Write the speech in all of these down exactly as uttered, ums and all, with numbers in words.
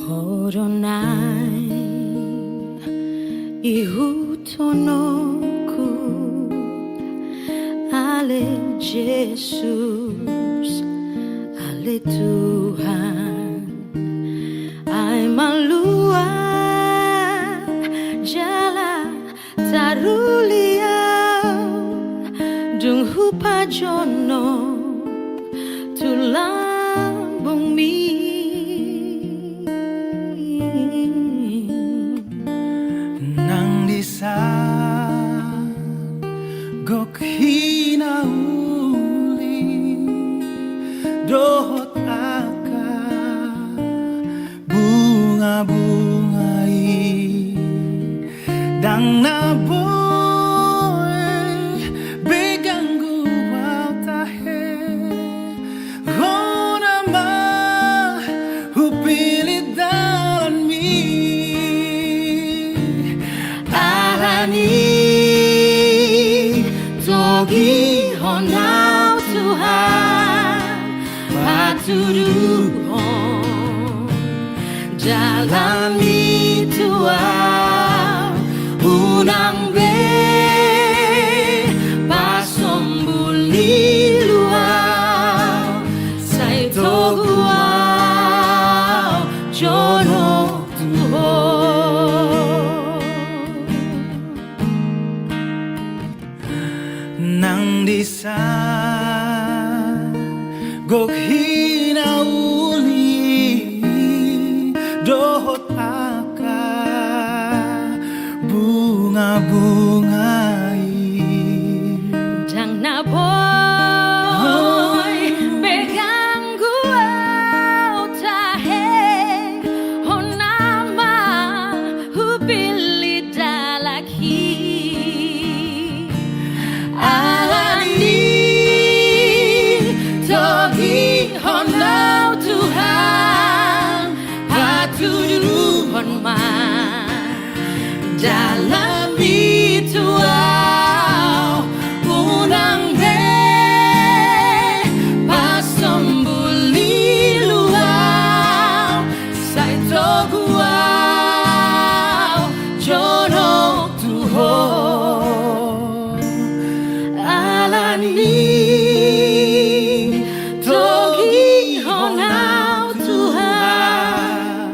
Ho do naeng ihuthononku, ale Jesus, ale Tuhan, ai malua jala taruli au, dung hupajonok tu lambungmi. Nang disa gok hinauli dohot angka bunga-bunga i, ndang na boi be ganggu au tahe, hona ma hupillit dalanmi. Alani togihon au Tuhan, patuduhon dalanmi tu au, unang be pasombul lilu au, sai togu au jonok tu Ho. Nang disa gok hinauli dohot angka bunga-bunga i, ndang na boi be ganggu au tahe, hona ma hupillit dalanhi. Alani togihon au Tuhan, patuduhon ma dalanmi tu au, unang be pasombul lilu au, sai togu au jonok tu Ho. Alani togihon au Tuhan,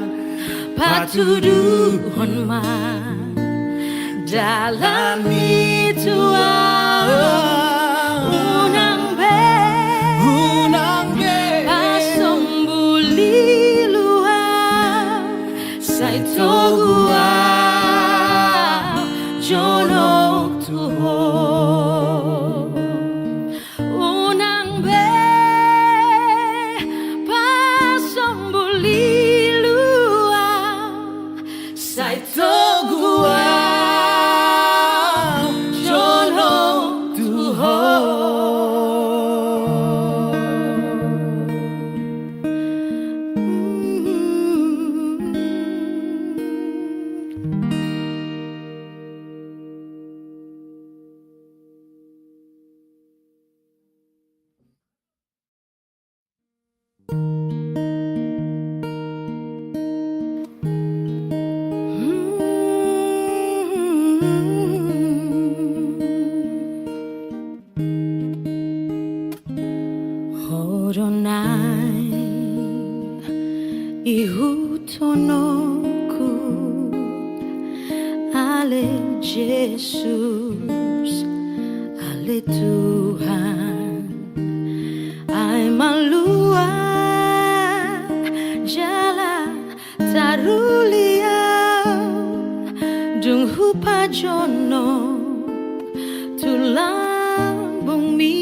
patuduhon ma dalanmi tu au, unang be, unang be pasombul lilu au, sai togu au jonok tu Ho. Unang be pasombul lilu au, sai togu au jonok tu Ho. Ho do naeng ihuthononku, ale Jesus, ale Tuhan, ai malua jala taruli au, dung hupajonok tu lambungmi.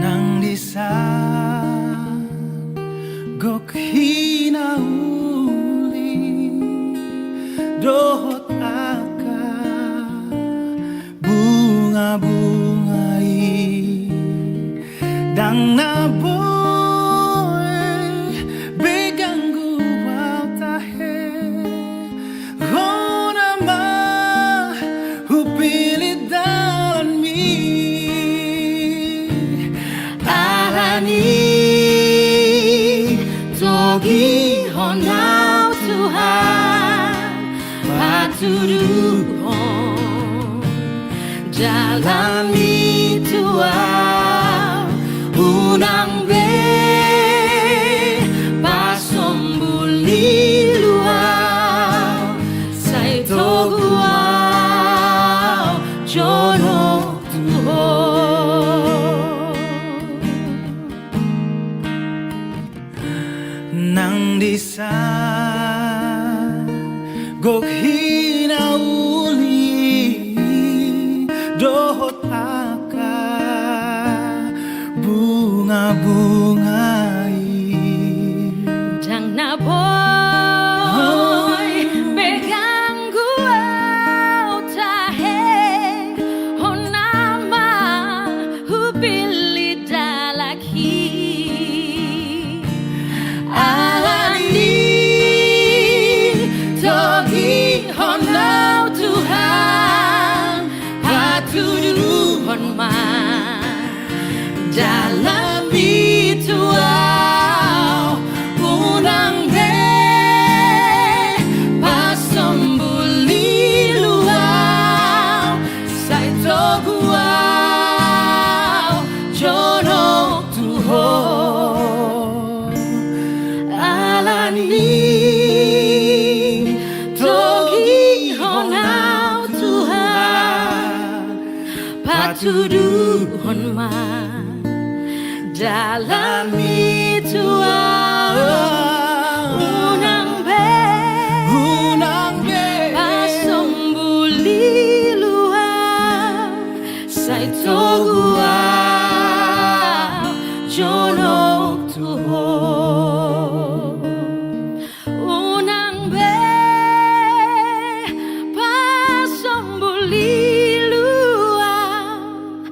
Nang disa gok hinauli dohot patuduhon jalanmi tu ahu, unang be pasombul ni ulu ahu, sai togu ahu jonok tu Ho. Nang disa gok hinauli dohot angka bungabunga i, ndang na boi be ganggu ahu tahe, hona ma hupillit dalan i. Alani togihon ahu Tuhan, patuduhon ma dalanmi tu ahu, unang be pasombul ni ulu ahu, sai togu ahu jonok tu Ho. Alani togihon ahu Tuhan, patuduhon ma dalanmi tu ahu, unang be, unang be pasombul ni ulu ahu, sai togu ahu jonok tu Ho. Unang be pasombul ni ulu ahu,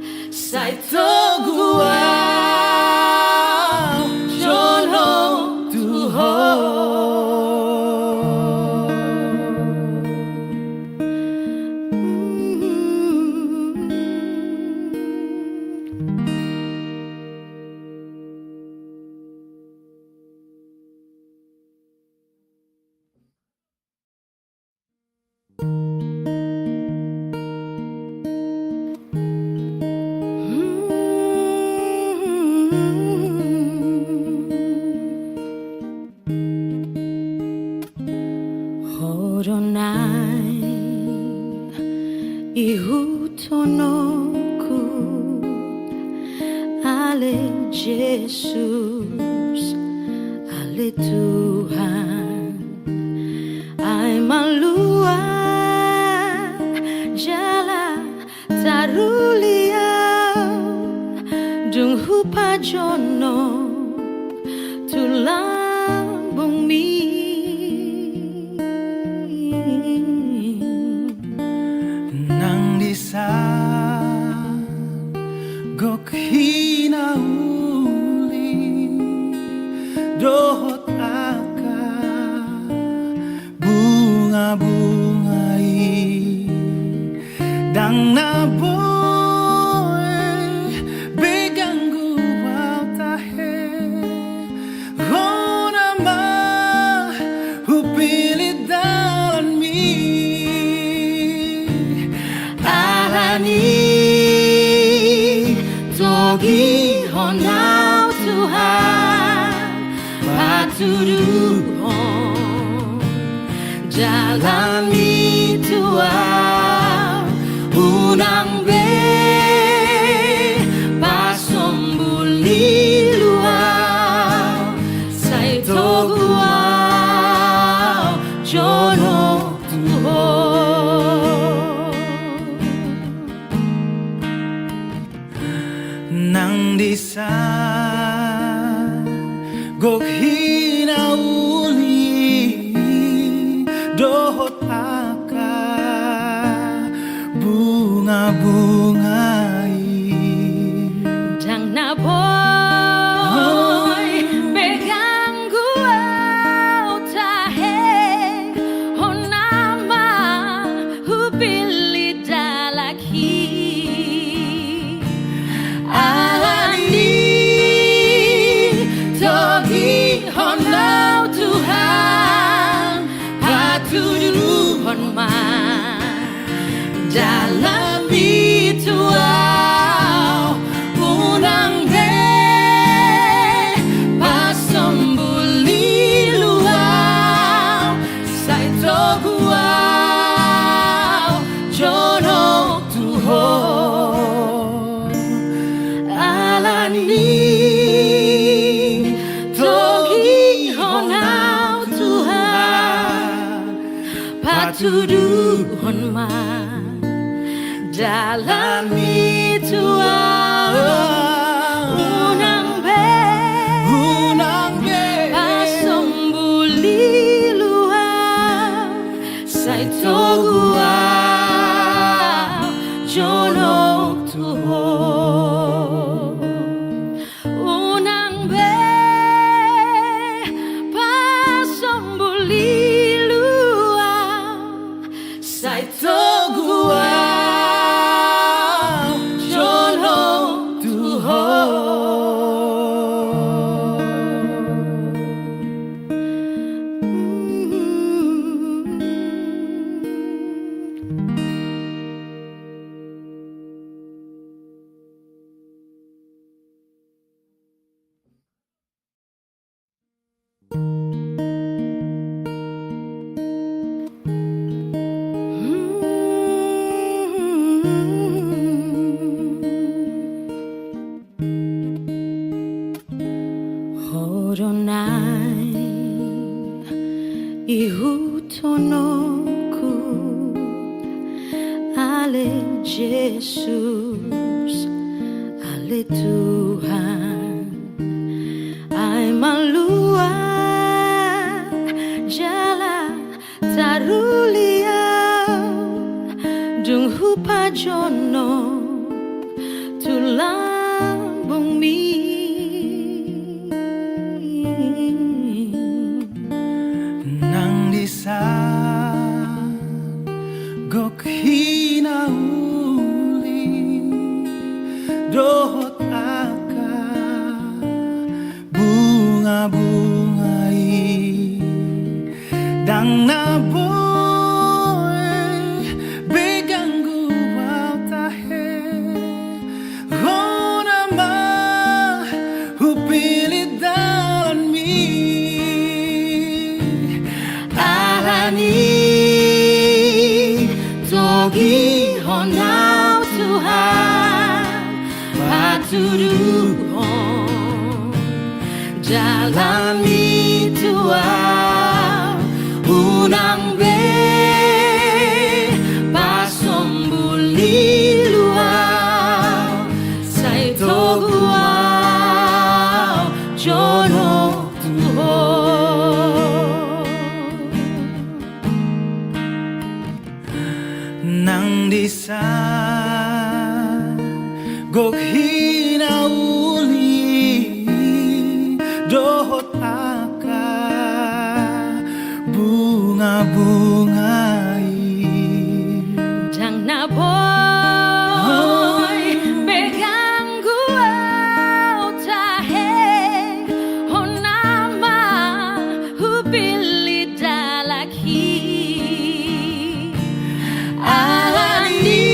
sai togu ahu jonok tu Ho. Ho do naeng ihuthononku, ale Jesus, ale Tuhan, ai malua jala taruli ahu, dung hupajonok tu lambungmi. Nang disa gok hinauli dohot angka bungabunga i, ndang na boi be ganggu ahu tahe, hona ma hupillit dalanmi. Alani togihon ahu Tuhan, patuduhon jalanmi tu ahu, unang be pasombul ni ulu ahu, sai togu ahu jonok tu Ho. Nang disa gok hinauli dohot angka bungabunga i, ndang na boi be ganggu ahu tahe, hona ma hupillit dalan i. Alani togihon ahu Tuhan, patuduhon ma Tuduhon ma dalanmi tu ahu. Unang be, unang be pasombulilu ahu, sai togu ahu jonok tu ho. Unang be pasombulilu ahu, sai togu ahu jonok tu ho. Ho do naeng ihuthononku, ale Jesus, ale Tuhan. Ai malua jala taruli ahu, dung hupajonok tu lambungmi. Nang dison gok hinauli dohot angka bungabunga i, ndang na boi be ganggu ahu tahe. Hona ma hupillit dalanmi. Alani togihon ahu Tuhan, patuduhon dalanmi tu ahu. Unang be pasombulilu ahu, sai togu ahu jonok tu ho. Nang dison gok hinauli dohot angka bungabunga i, ndang na boi be ganggu ahu tahe. Hona ma hupillit dalanhi. Alani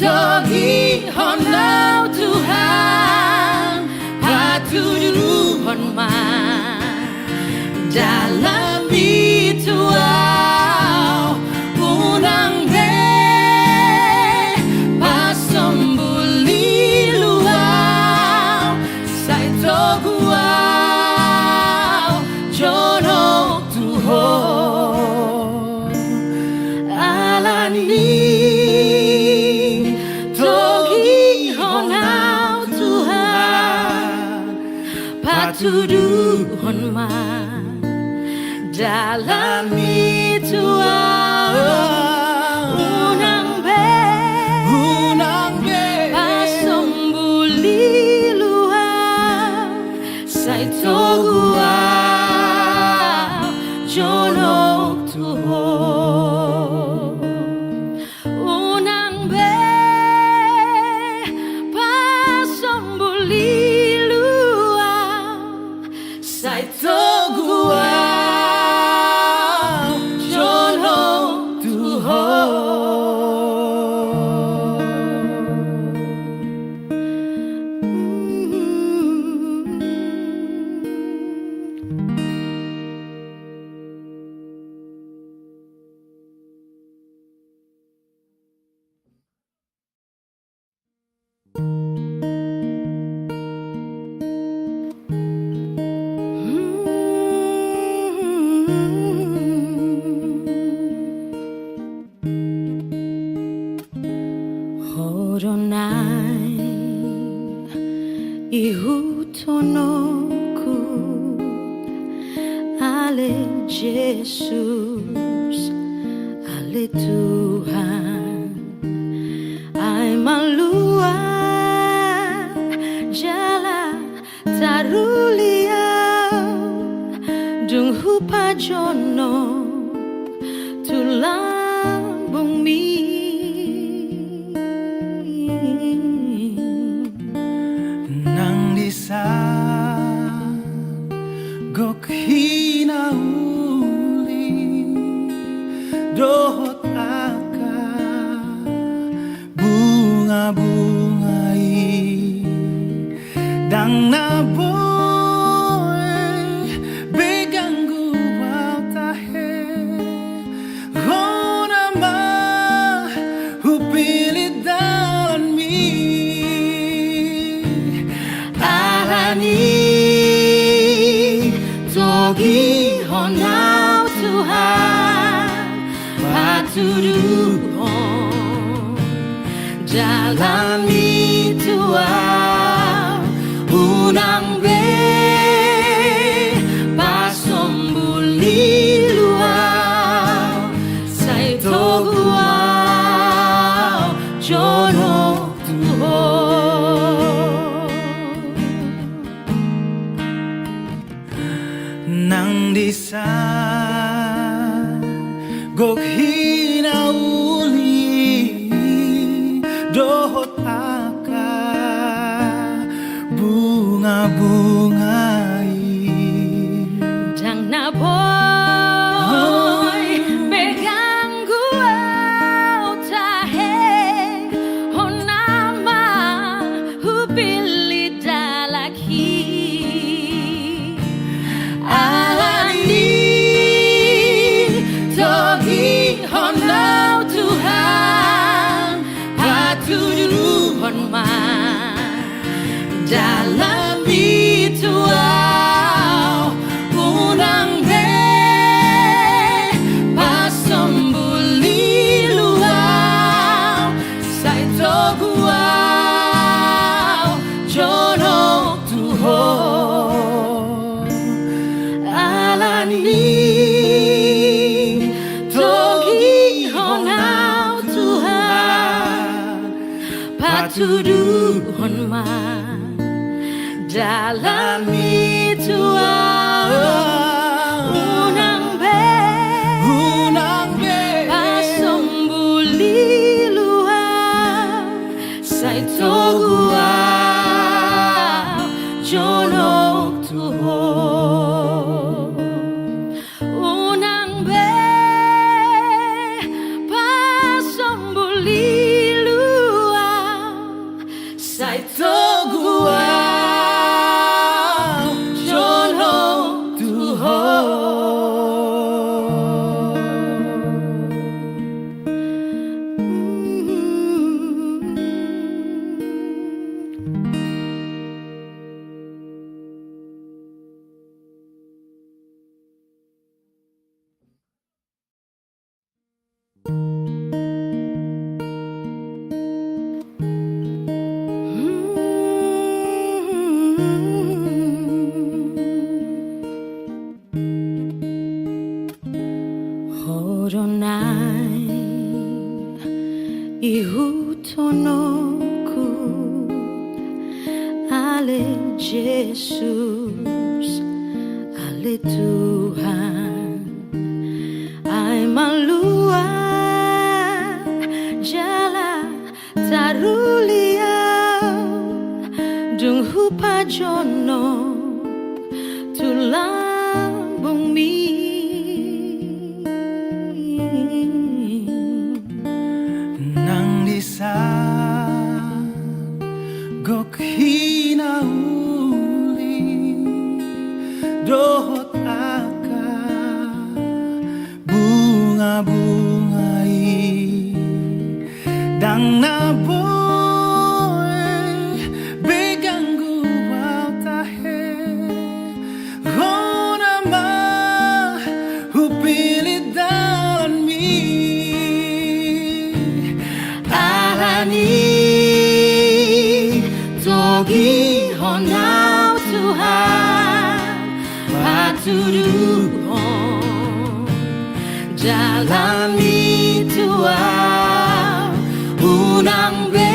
togihon ahu Tuhan, patuduhon ma dalanmi tu ahu. Unang be pasombulilu ahu, sai togu ahu jonok tu ho. Alani togihon ahu Tuhan, patuduhon ma dalanmi tu ahu. Unang be, unang be pasombulilu ahu, sai togu ahu jonok tu ho. Unang be pasombulilu ahu, sai togu ahu jonok Nai ihuthononku, ale Jesus, ale Tuhan, ai malua jala taruli au, dung hupajonok tu lambungmi. Nang disa gok hinauli dohot angka bunga-bunga i, ndang na boi be ganggu au tahe, hona ma hupillit dalanmi. Alani togihon au Tuhan, patuduhon dalanmi tu au, unang be pasombul ilu au, sai togu au jonok tu Ho. Nang disa gok hinauli dohot angka bunga-bunga i, ndang na boi be ganggu au tahe, hona ma hupillit dalanhi. Alani togihon au Tuhan, patuduhon ma dalanmi tu au, unang be pasombul ilu au, sai togu au jonok tu Ho. Alani togihon au Tuhan, patuduhon ma dalanmi tu au, unang be, unang be pasombul ilu au, sai togu au jonok tu Ho. Unang be pasombul ilu au, sai togu au jonok tu Ho. Ho do nai ihuthononku, ale Jesus, ale Tuhan, ai malua jala taruli au, dung hupajonok tu lambungmi. Nang disa gok hinauli dohot angka bunga-bunga i, ndang na boi be ganggu au tahe, hona ma hupillit dalanmi. Alani tuduhon. Jala mitua unang be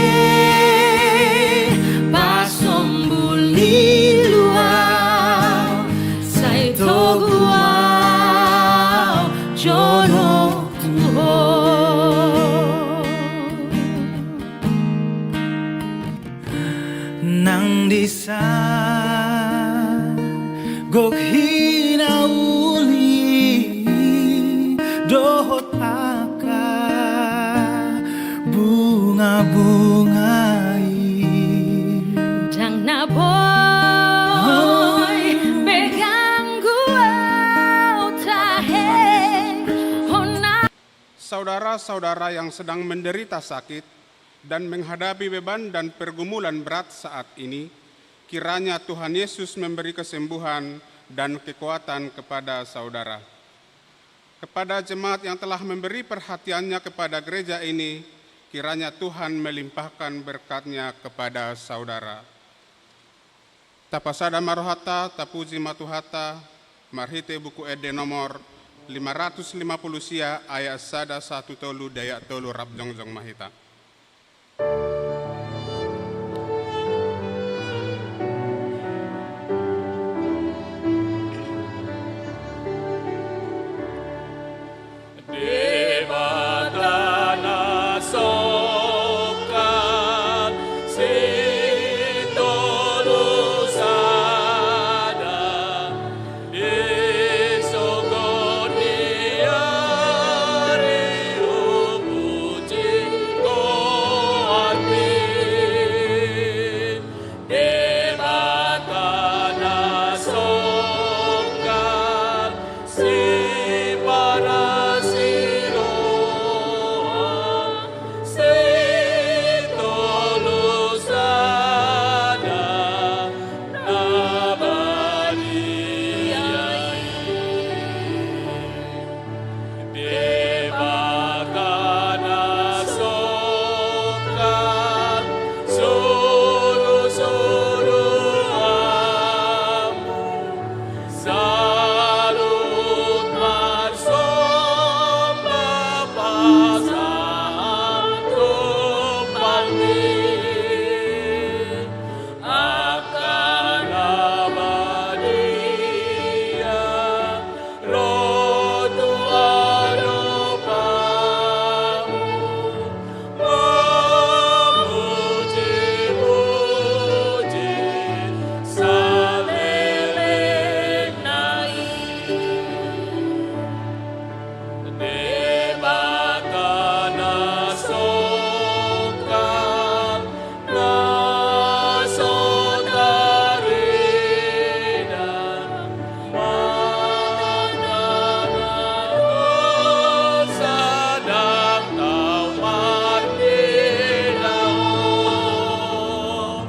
pasombul ni luat, sai togu au jonok tu Ho. Nang disa gok hinauli dohot angka bunga-bunga i. Ndang na boi be ganggu au tahe hona. Saudara-saudara yang sedang menderita sakit dan menghadapi beban dan pergumulan berat saat ini, kiranya Tuhan Yesus memberi kesembuhan dan kekuatan kepada saudara. Kepada jemaat yang telah memberi perhatiannya kepada gereja ini, kiranya Tuhan melimpahkan berkat-Nya kepada saudara. Tapasada ma rohanta, tapuji ma Tuhanta, marhite Buku Ende nomor lima ratus lima puluh sia, ayat sada sahat tu tolu, diayak tolu, rap jongjong ma hita. Debata na songkan, sitolu sada, di sogot ni ari hupuji goarMi. Debata na songkan, siparasiroha, sitolu sada, na badia i. Debata na songkan, suru-suru hamu, saluhut marsomba pasahat tu Tuhanmi. Angka na badia ro tu adopanMu, mamuji-muji salelengna i. Debata na songkan, na so tarida, manang na dosa ndang tau marnida Ho.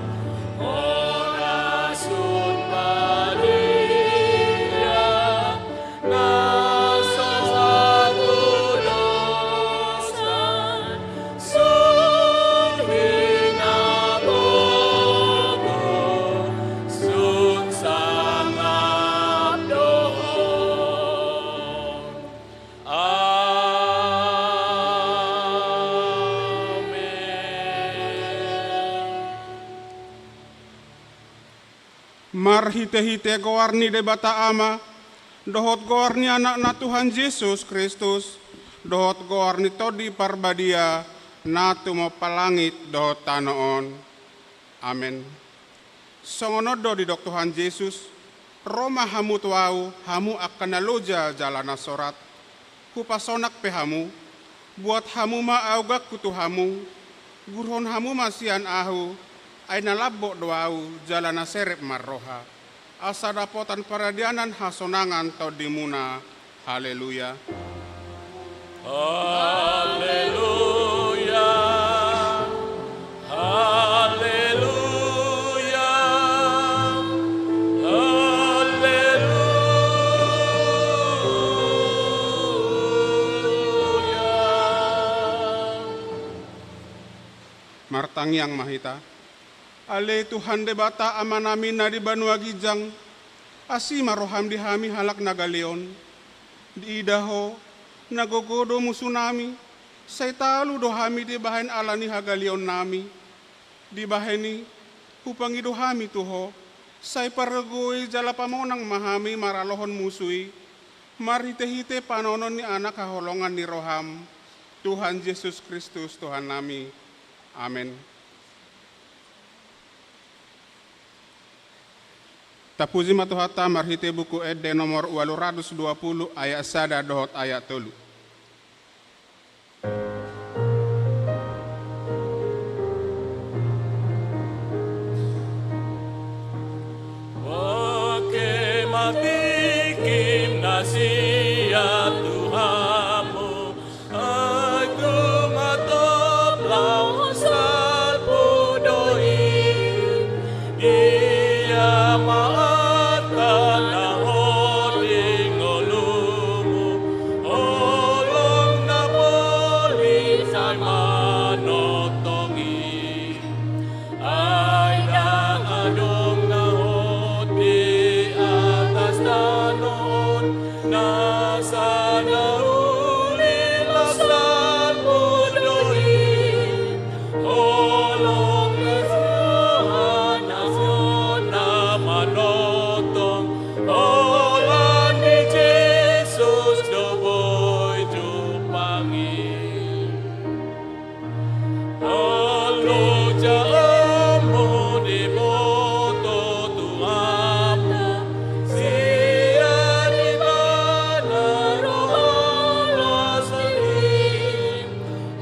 Hona sun badia, na so hatudosan, sun hinagogo, sun sangap do Ho. Amen. Marhite-hite goar ni Debata Ama, dohot goar ni AnakNa Tuhan Jesus Kristus, dohot goar ni Tondi Parbadia, na tumompa langit dohot tano on. Amen. Songon on do didok Tuhan Jesus: Ro ma hamu tu Ahu, hamu angka na loja jala na sorat, Hupasonang pe hamu. Buat hamu ma augangku tu hamu, gurhon hamu ma sian Ahu, ai na lambok do Ahu jala na serep marroha, asa dapotan paradianan hasonangan tondimuna. Haleluya. Haleluya. Haleluya. Haleluya. Martangiang ma hita. Ale Tuhan Debata Amanami na di banua ginjang, Asi ma roham di hami halak na galeon. Diida ho, na gogo do musunami, sai talu do hami dibahen ala ni hagaleonnami. Dibahen i, hupangido hami tu ho, sai pargogoi jala pamonang ma hami maralohon musu i, marhitehite panaonon ni Anak haholongan ni roham, Tuhan Jesus Kristus Tuhannami. Amen. Tapuji ma Tuhanta marhite Buku Ende nomor ualu ratus dua pulu, ayat sada dohot ayat tolu. Oke, matingkim na siap tu hamu, ai tung hatop laho salpu do i. Ia ma angka na hot di ngolumu, holong na polis sai manongtong i. Ai ndang adong na hot di atas tano on, na sada uli laho salpu do i. Holong ni Tuhan na manongtong, holan ni Jesus do boi jumpang i. Olo jaomu diboto tu hamu, sian ibana ro holan i.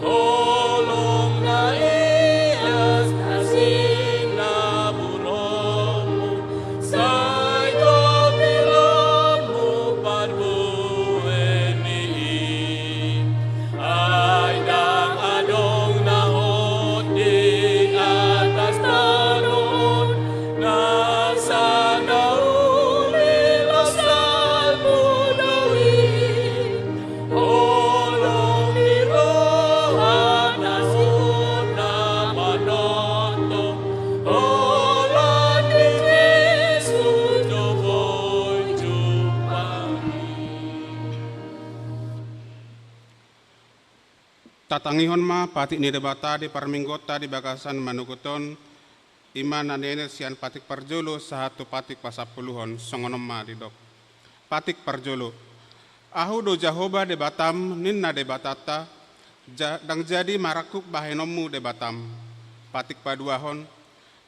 Holong na ias na sinabulonmu, sai topi lomu parbue ni i. Ai ndang adong na hot di atas tano on, na sada uli laho salpu do i. Holong ni roha na hot na manongtong, holan ni Jesus do boi jumpang i. Tatangihon ma patik ni Debata di parmingguonta di bagasan manogot on, i ma na nienet sian patik parjolo sahat tu patik pasampuluhon, songon on ma didok. Patik parjolo. Ahu do Jahowa Debatam, ninna Debatanta, ja-, ndang jadi marangkup bahenonmu Debatam. Patik paduahon.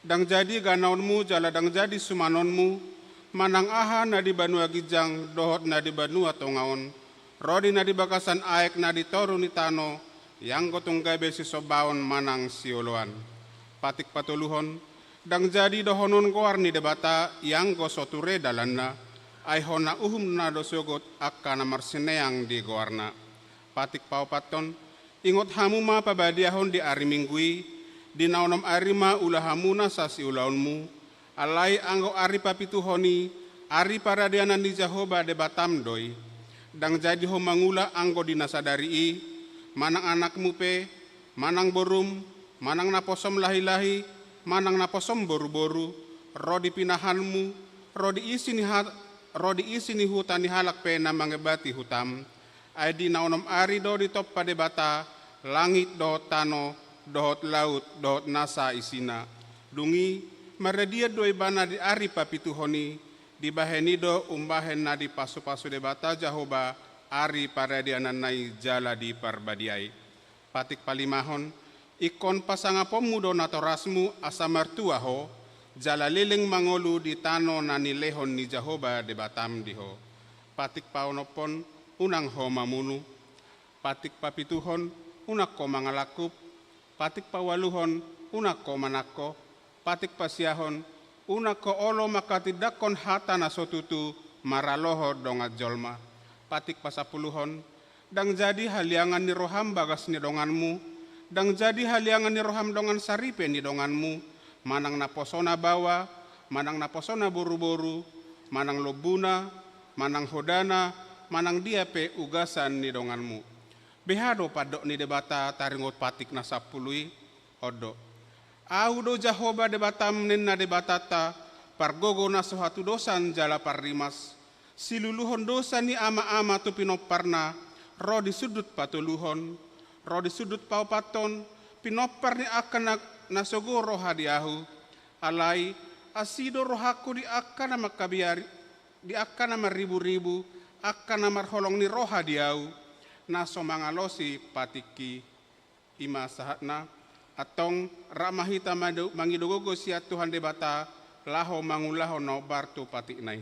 Ndang jadi ganaonmu jala ndang jadi sumanonmu, manang aha na di banua ginjang dohot na di banua tonga on, ro di na di bagasan aek na di toru ni tano, ianggo tung gabe sisombaon manang sioloan. Patik patoluhon. Ndang jadi dohonon goar ni Debata ianggo so ture dalanna, ai hona uhumna do sogot angka na marsineang di goarna. Patik paopathon. Ingot hamu ma pabadiahon di ari Minggu i, di na onom ari ma ula hamu nasa siulaonmu, alai anggo ari papituhon i, ari paradianan ni Jahowa Debatam do i. Ndang jadi ho mangula anggo di na sadari i, manang anakmu pe, manang borum, manang naposom lahilahi, manang naposom boruboru, ro di pinahanmu, ro di isi ni ha-, ro di isi ni huta ni halak pe na mangebati hutam. Ai di na onom ari do ditompa Debata langit dohot tano, dohot laut, dohot nasa isina. Dung i, maradian do ibana di ari papituhon i, dibahen i do umbahen na dipasupasu Debata Jahowa ari paradiananna i jala diparbadiai. Patik palimahon. Ingkon pasangaponmu do natorasmu asa martua ho, jala leleng mangolu di tano na nilehon ni Jahowa Debatam di ho. Patik paonomhon. Unang ho mamunu. Patik papituhon. Unang ho mangalangkup. Patik paualuhon. Unang ho manangko. Patik pasiahon. Unang ho olo manghatindanghon hata na so tutu maralohon dongan jolma. Patik pasampuluhon. Ndang jadi haliangan ni roham bagas ni donganmu, ndang jadi haliangan ni roham dongan saripe ni donganmu, manang naposona baoa, manang naposona boruboru, manang lombuna, manang hodana, manang dia pe ugasan ni donganmu. Beha do pandok ni Debata taringot patik na sampulu i? On do. Ahu do Jahowa Debatam, ninna Debatanta, pargogo na so hatudosan jala parrimas, siluluhon dosa ni ama-ama tu pinomparna, ro di sundut patoluhon, ro di sundut paopathon, pinompar ni angka na, na sogo roha di ahu. Alai, asi do rohangku di angka na mangkabiari, di angka na marribu-ribu, angka na marholong ni roha di ahu, na so mangalosi patikki. I ma sahatna, antong rap ma hita mado-, mangido gogo sian Tuhan Debata, laho mangulahon na hombar tu patikna i.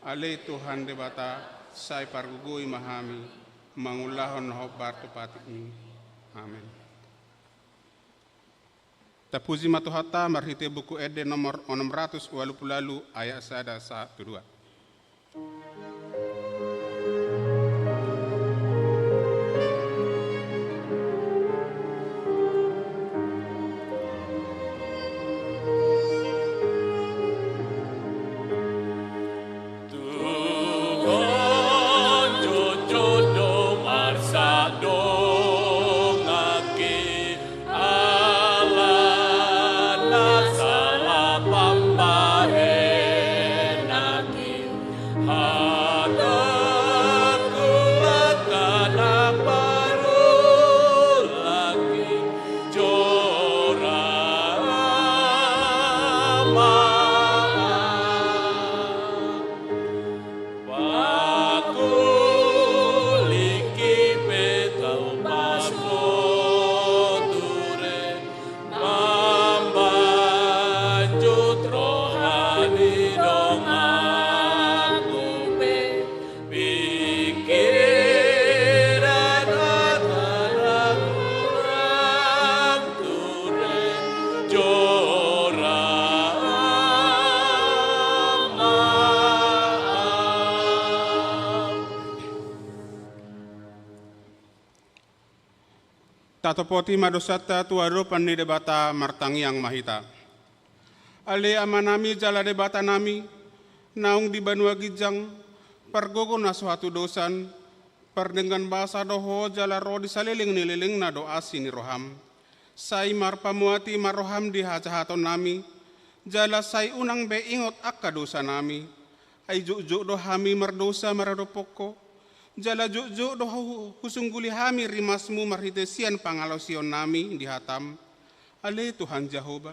Ale Tuhan Debata, sai pargogoi ma hami, mangulahon na hombar tu patikmi. Amen. Tapuji ma Tuhanta marhite Buku Ende nomor onom ratus ualu pulu ualu, ayat sada sahat tu dua. Tuhan jotjot do marsadongan ke, ala na sala pambahenanki, hatangku angka na parulangki, jora ma. Pakulingki pe tau pasoture, mambanjut roha ni donganku pe, pingkiran hata na hurang ture, jora ma. Tatopoti ma dosanta tu adopan ni Debata, martangiang ma hita. Ale Amanami jala Debatanami, naung di banua ginjang, pargogo na so hatudosan, pardenggan basa do Ho jala ro di saleleng ni lelengna do asi ni roham. Sai marpamuati ma roham di hajahatonnami, jala sai unang be ingot angka dosanami. Ai jotjot do hami mardosa maradophon Ho, jala jotjot do hu-, husungguli hami rimasmu marhite sian pangalaosionnami di hatam. Ale Tuhan Jahowa,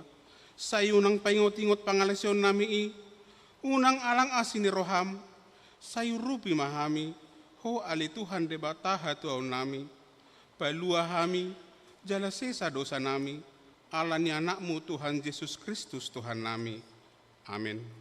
sai unang paingot-ingot pangalaosionnami i, unang alang asi ni roham, sai urupi ma hami, Ho ale Tuhan Debata hatuaonnami. Palua hami, jala sesa dosanami, ala ni Anakmu Tuhan Jesus Kristus Tuhannami. Amen.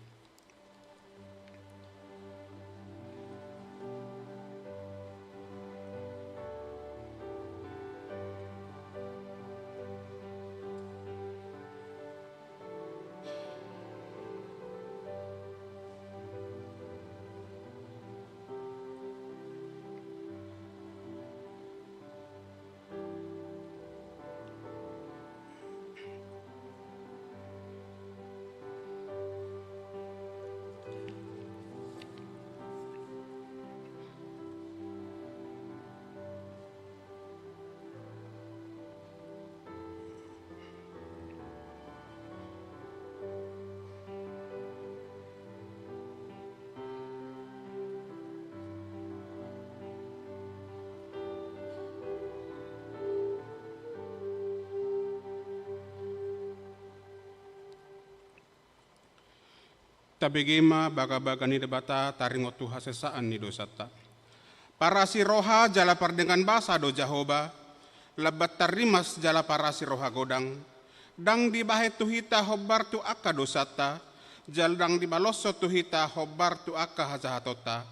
Tabege ma bagabaga ni Debata taringot tu hasesaan ni dosanta. Parasi roha jala pardenggan basa do Jahowa, lambat tarrimas jala parasi roha godang. Ndang dibahen tu hita hombar tu angka dosanta, jala ndang dibaloshon tu hita hombar tu angka hajahatonta.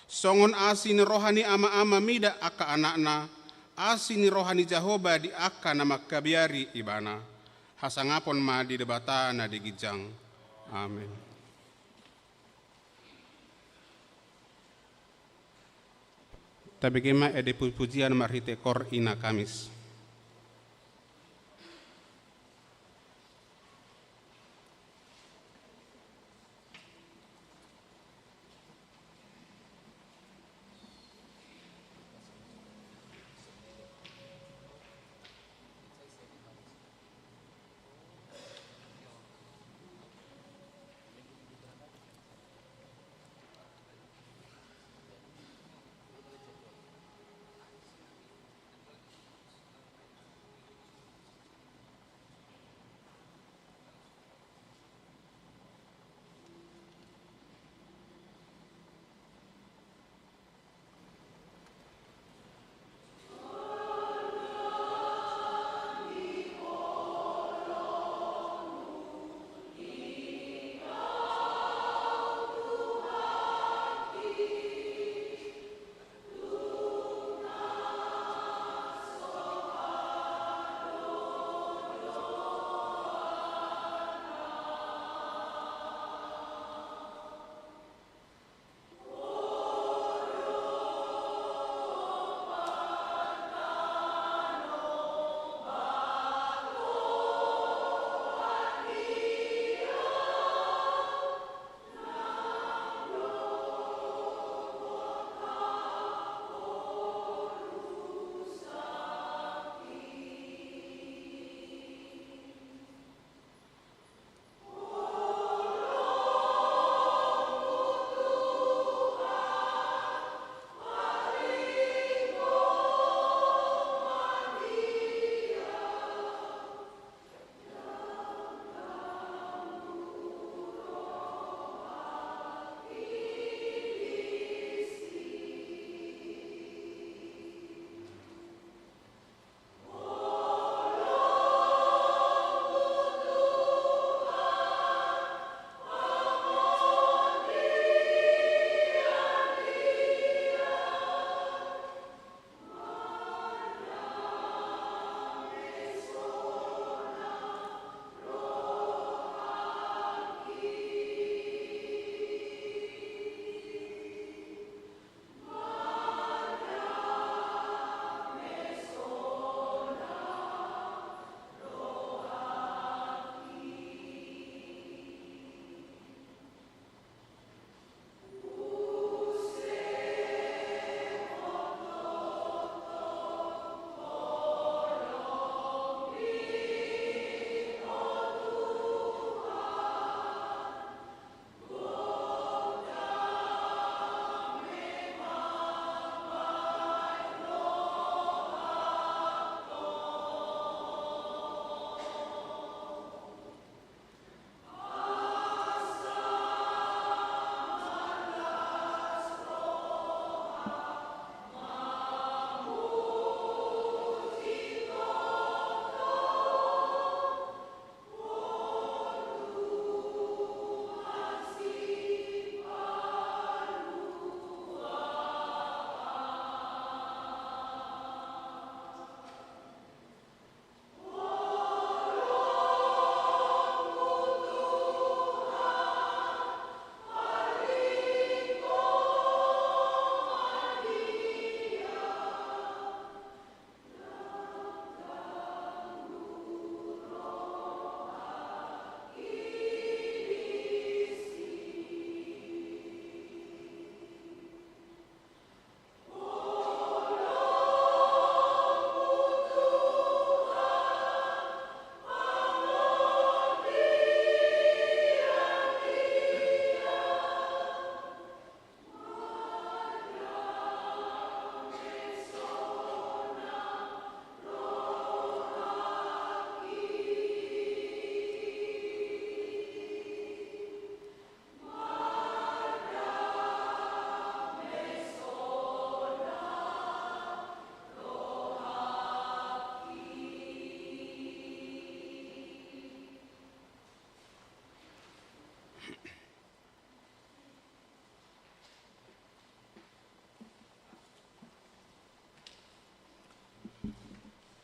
Songon asi ni roha ni ama-ama mida angka anakna, asi ni roha ni Jahowa di angka na mangkabiari ibana. Hasangapon ma di Debata na di ginjang. Amen. Tabege ma ende pujipujian marhite kor Ina Kamis.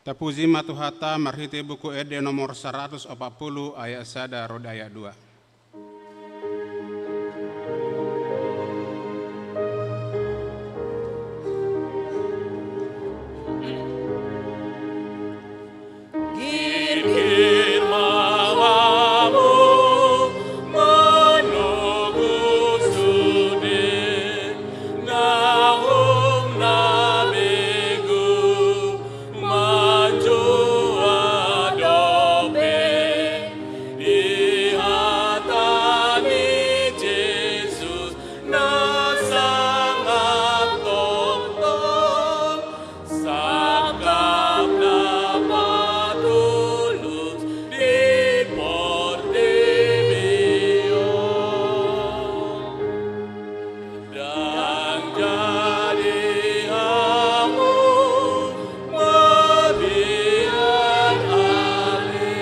Tapuji ma Tuhanta marhite buku ende nomor saratus opat pulu ayat sada ro di ayat dua. Girgir ma hamu manogu sude naung na begu manjua dope di hata ni Jesus na sangap tongtong. Sangkap na patulus di portibi on. Ndang jadi hamu mabiar ale.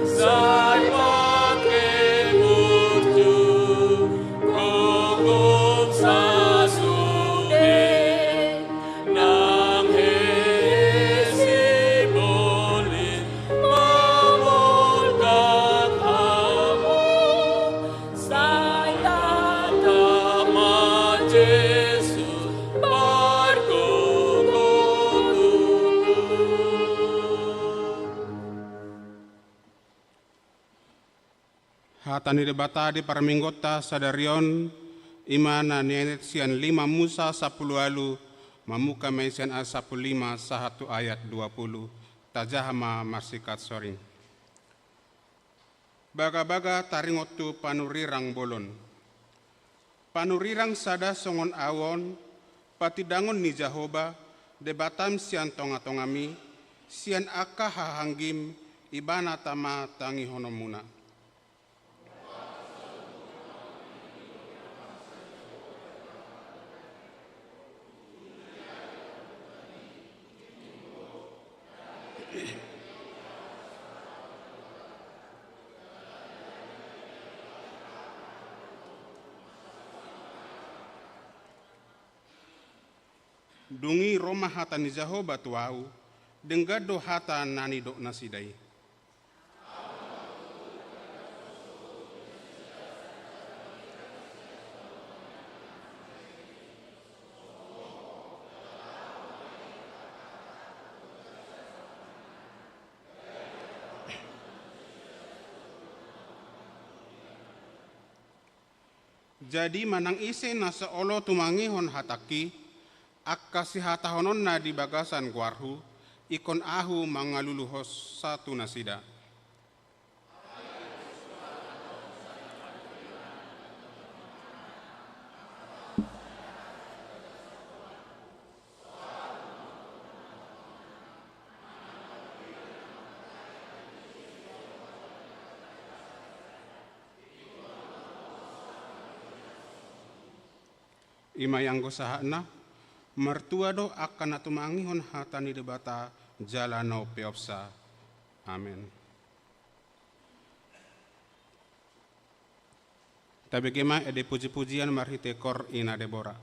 Sai pake burju gogo sasude nang hehe sibolon mamoltak hamu. Sai tatap ma Jesus pargogo tutu. Hata ni Debata di parmingguonta sadari on, i ma na niaet sian lima Musa sampulu ualu, mamungka ma i sian ayat sampulu lima sahat tu ayat dua pulu. Tajaha ma marsikat soring. Bagabaga taringot tu panurirang bolon. Panurirang sada songon ahu on, patindangon ni Jahowa, Debatam sian tongatongami, sian angka hahaanggim, Ibana tama tangihononmuna. Dung i ro ma hata ni Jahowa tu ahu, denggan do hata na nidok nasida i. Jadi manang ise na so olo tumangihon hatangki, angka sihatahononna di bagasan goarhu, ingkon ahu mangaluluhonsa tu nasida. I ma i anggo sahatna, martua do angka na tumangihon hata ni Debata jala na umpeopsa. Amen. Tabege ma ende pujipujian marhite kor Ina Debora.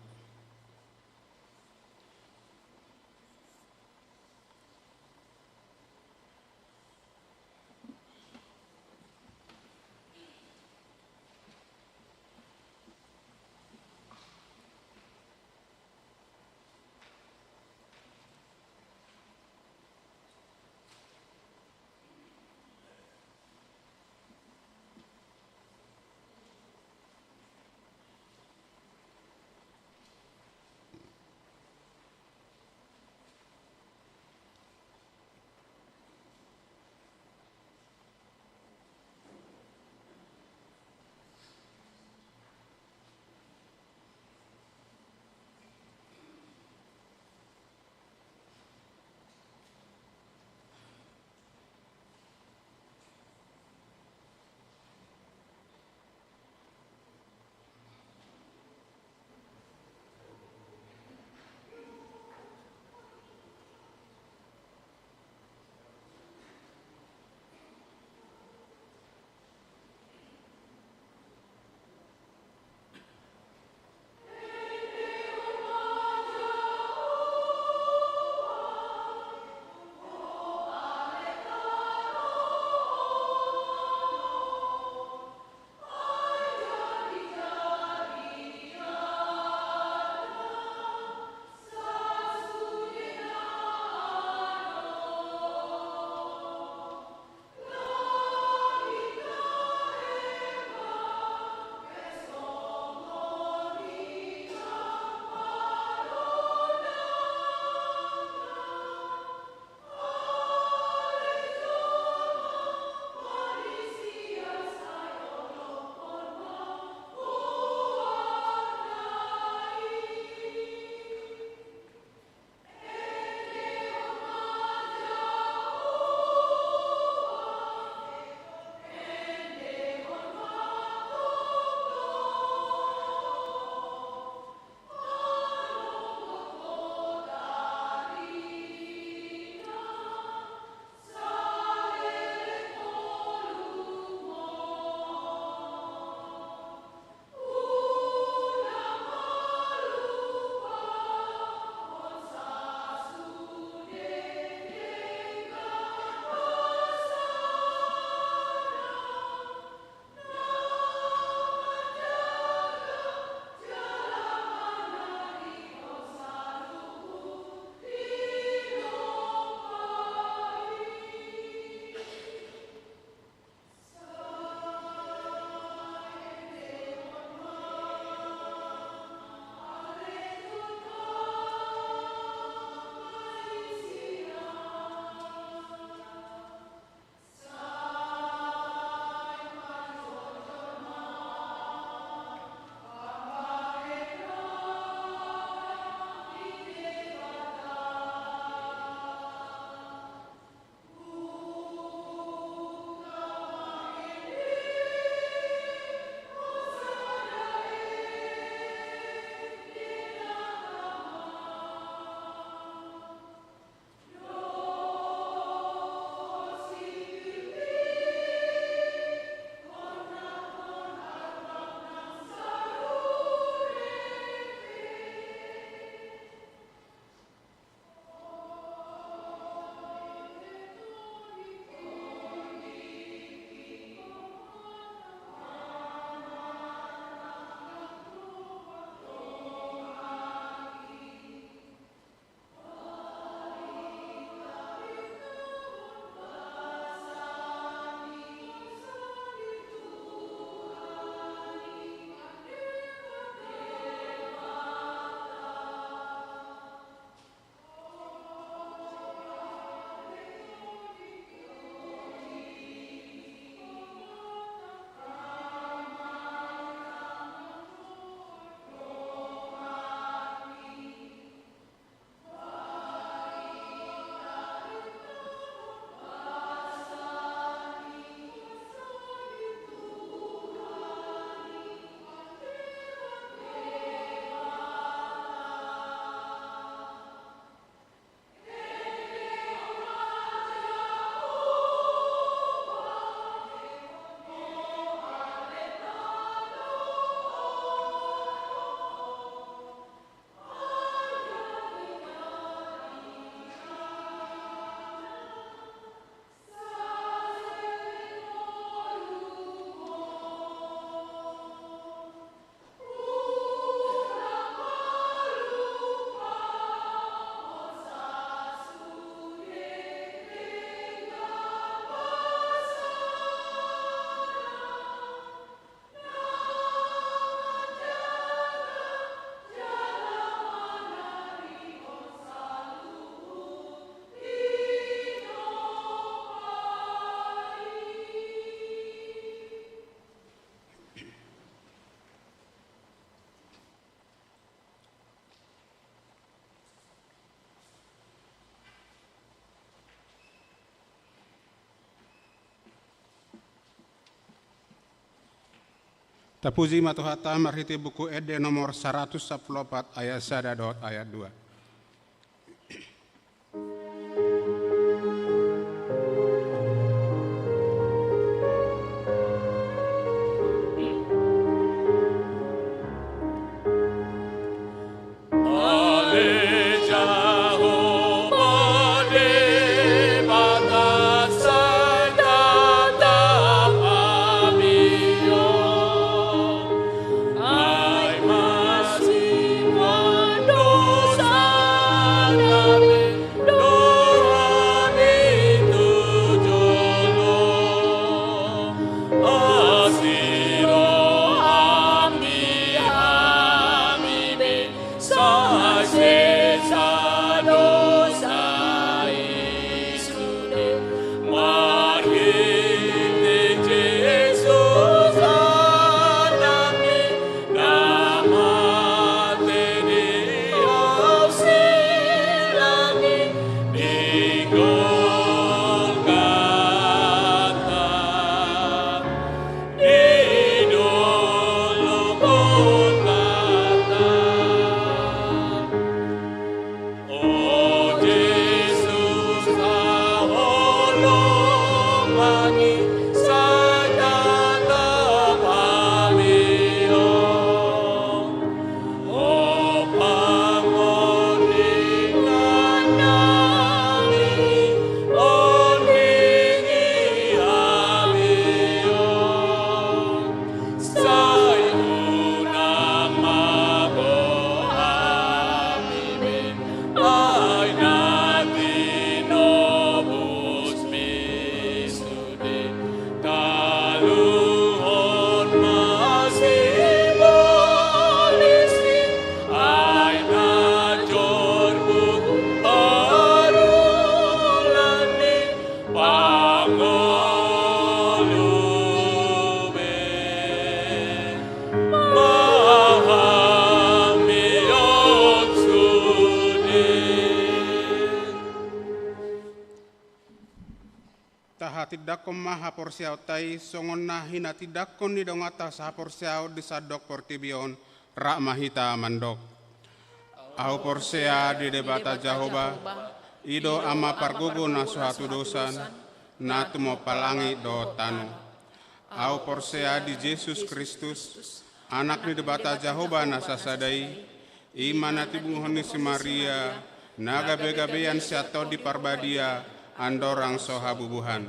Tapuji ma Tuhanta marhite buku Ende nomor saratus sampulu opat ayat sada dohot ayat dua. Tahatindangkon ma haporseaonta i songon na hinatindangkon ni donganta sahaporseaon di sandok portibi on. Rap ma hita mandok: Ahu porsea di Debata Jahowa, i do Ama pargogo na so hatudosan, na tumompa langit dohot tano. Ahu porsea di Jesus Kristus, Anak ni Debata Jahowa na sasada i, i ma na tibuhon ni si Maria, na gabegabean sian Tondi Parbadia, andorang so habubuhan.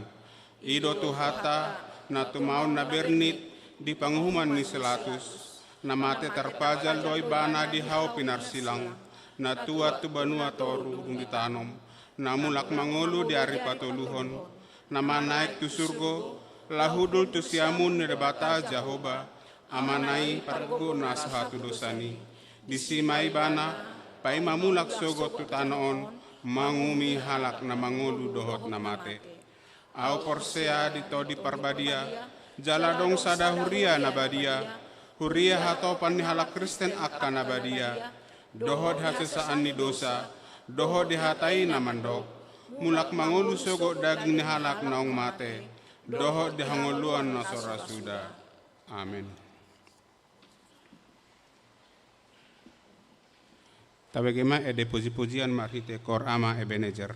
I do Tuhanta, na tumaon na bernit di panguhuman ni si Latus, na mate tarpajal do Ibana di hau pinarsilang, na tuat tu banua toru dung ditanom, na mulak mangolu di ari patoluhon, na manaek tu surgo, laho hundul tu siamun ni Debata Jahowa, Amana i pargogo na so hatudosan i. Disi ma Ibana, paima mulak sogot tu tano on, manguhumi halak na mangolu dohot na mate. Ahu porsea di Tondi Parbadia, jala adong sada huria na badia, huria hatopan ni halak Kristen angka na badia, dohot hasesaan ni dosa, dohot di hata i na mandok: Mulak mangolu sogot daging ni halak naung mate, dohot di hangoluan na so ra suda. Amen. Tabege ma ende pujipujian marhite kor Ama Ebenezer.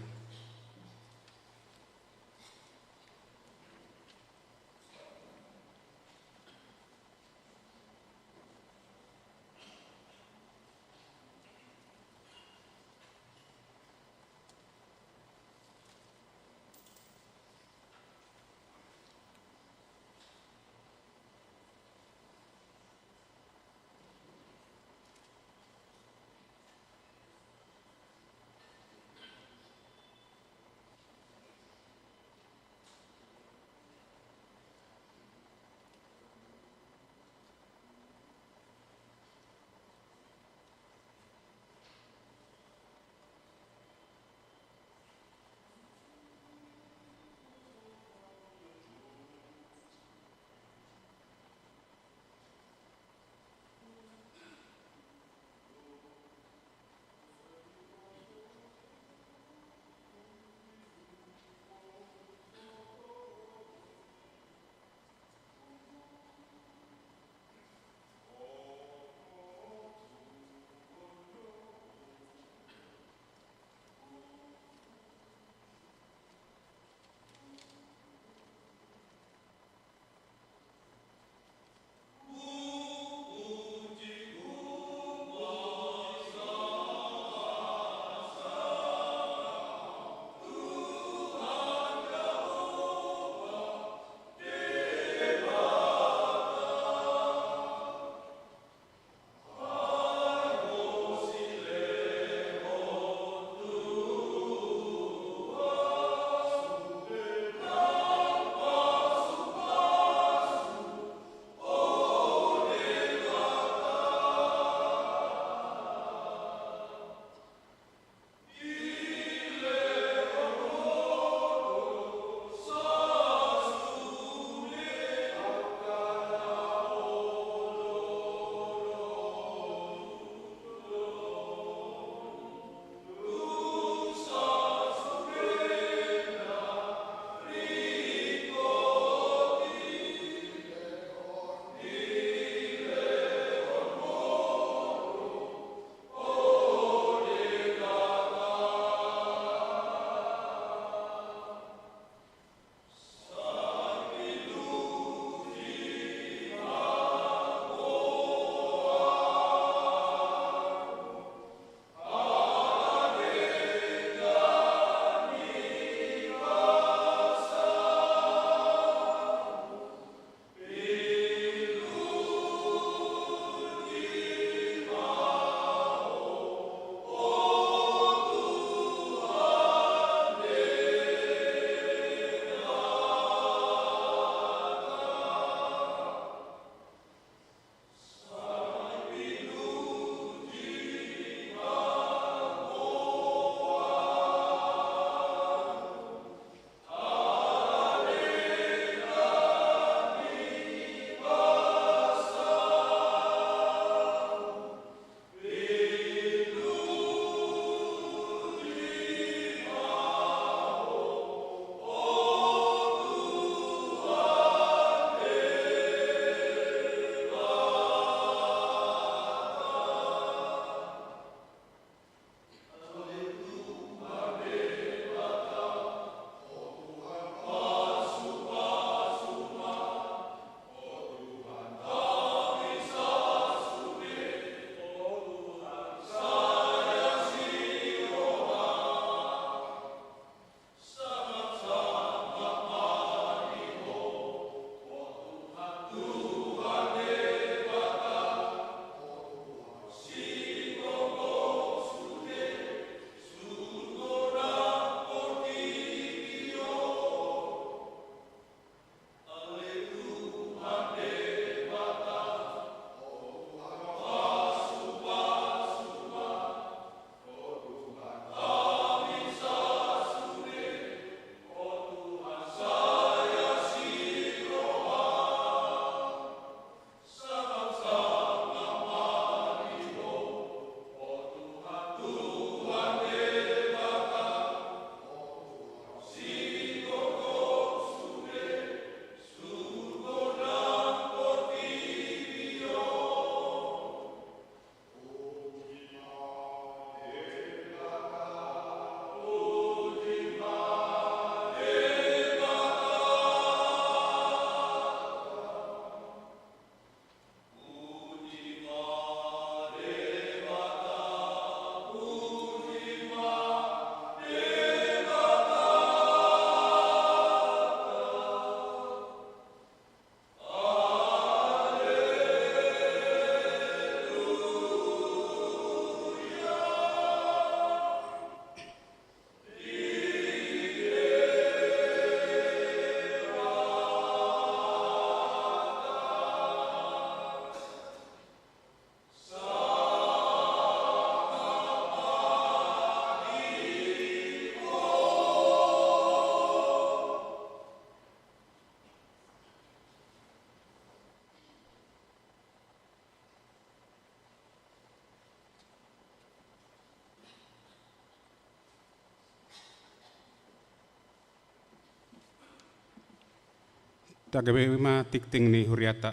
Tagabe ma tingting ni huriata.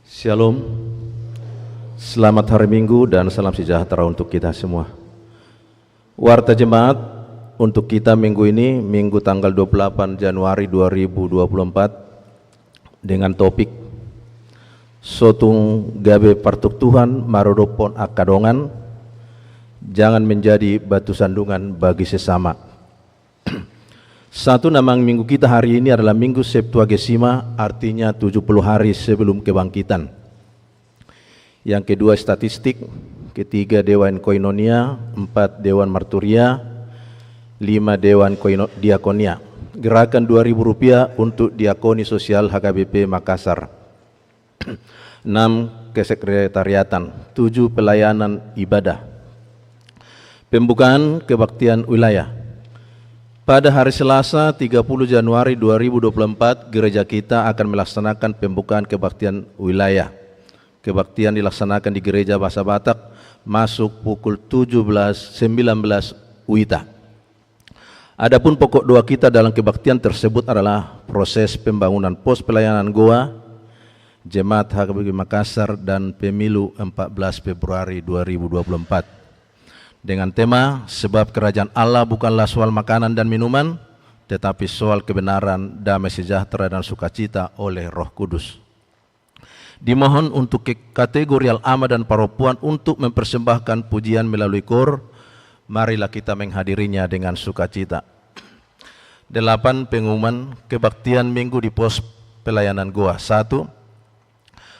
Shalom. Selamat hari Minggu dan salam sejahtera untuk kita semua. Warta jemaat untuk kita minggu ini, Minggu tanggal dua puluh delapan Januari dua ribu dua puluh empat, dengan topik: So tung gabe partuktuhan maradophon angka dongan, jangan menjadi batu sandungan bagi sesama. Satu, nama minggu kita hari ini adalah Minggu Septuagesima, artinya tujuh puluh hari sebelum kebangkitan. Yang kedua, statistik. Ketiga, Dewan Koinonia. Empat, Dewan Marturia. Lima, Dewan Koino-, Diakonia. Gerakan dua ribu rupiah untuk diakoni sosial H K B P Makassar. Enam, kesekretariatan. Tujuh, pelayanan ibadah. Pembukaan kebaktian wilayah. Pada hari Selasa, tiga puluh Januari dua ribu dua puluh empat, gereja kita akan melaksanakan pembukaan kebaktian wilayah. Kebaktian dilaksanakan di Gereja Bahasa Batak, masuk pukul tujuh belas, sembilan belas WITA. Adapun pokok doa kita dalam kebaktian tersebut adalah proses pembangunan pos pelayanan Goa, Jemaat H K B P Makassar, dan pemilu empat belas Februari dua ribu dua puluh empat. Dengan tema, sebab kerajaan Allah bukanlah soal makanan dan minuman, tetapi soal kebenaran, damai sejahtera, dan sukacita oleh Roh Kudus. Dimohon untuk ke-, kategorial ama dan parompuan untuk mempersembahkan pujian melalui kor. Marilah kita menghadirinya dengan sukacita. Delapan, pengumuman kebaktian Minggu di pos pelayanan Goa. Satu,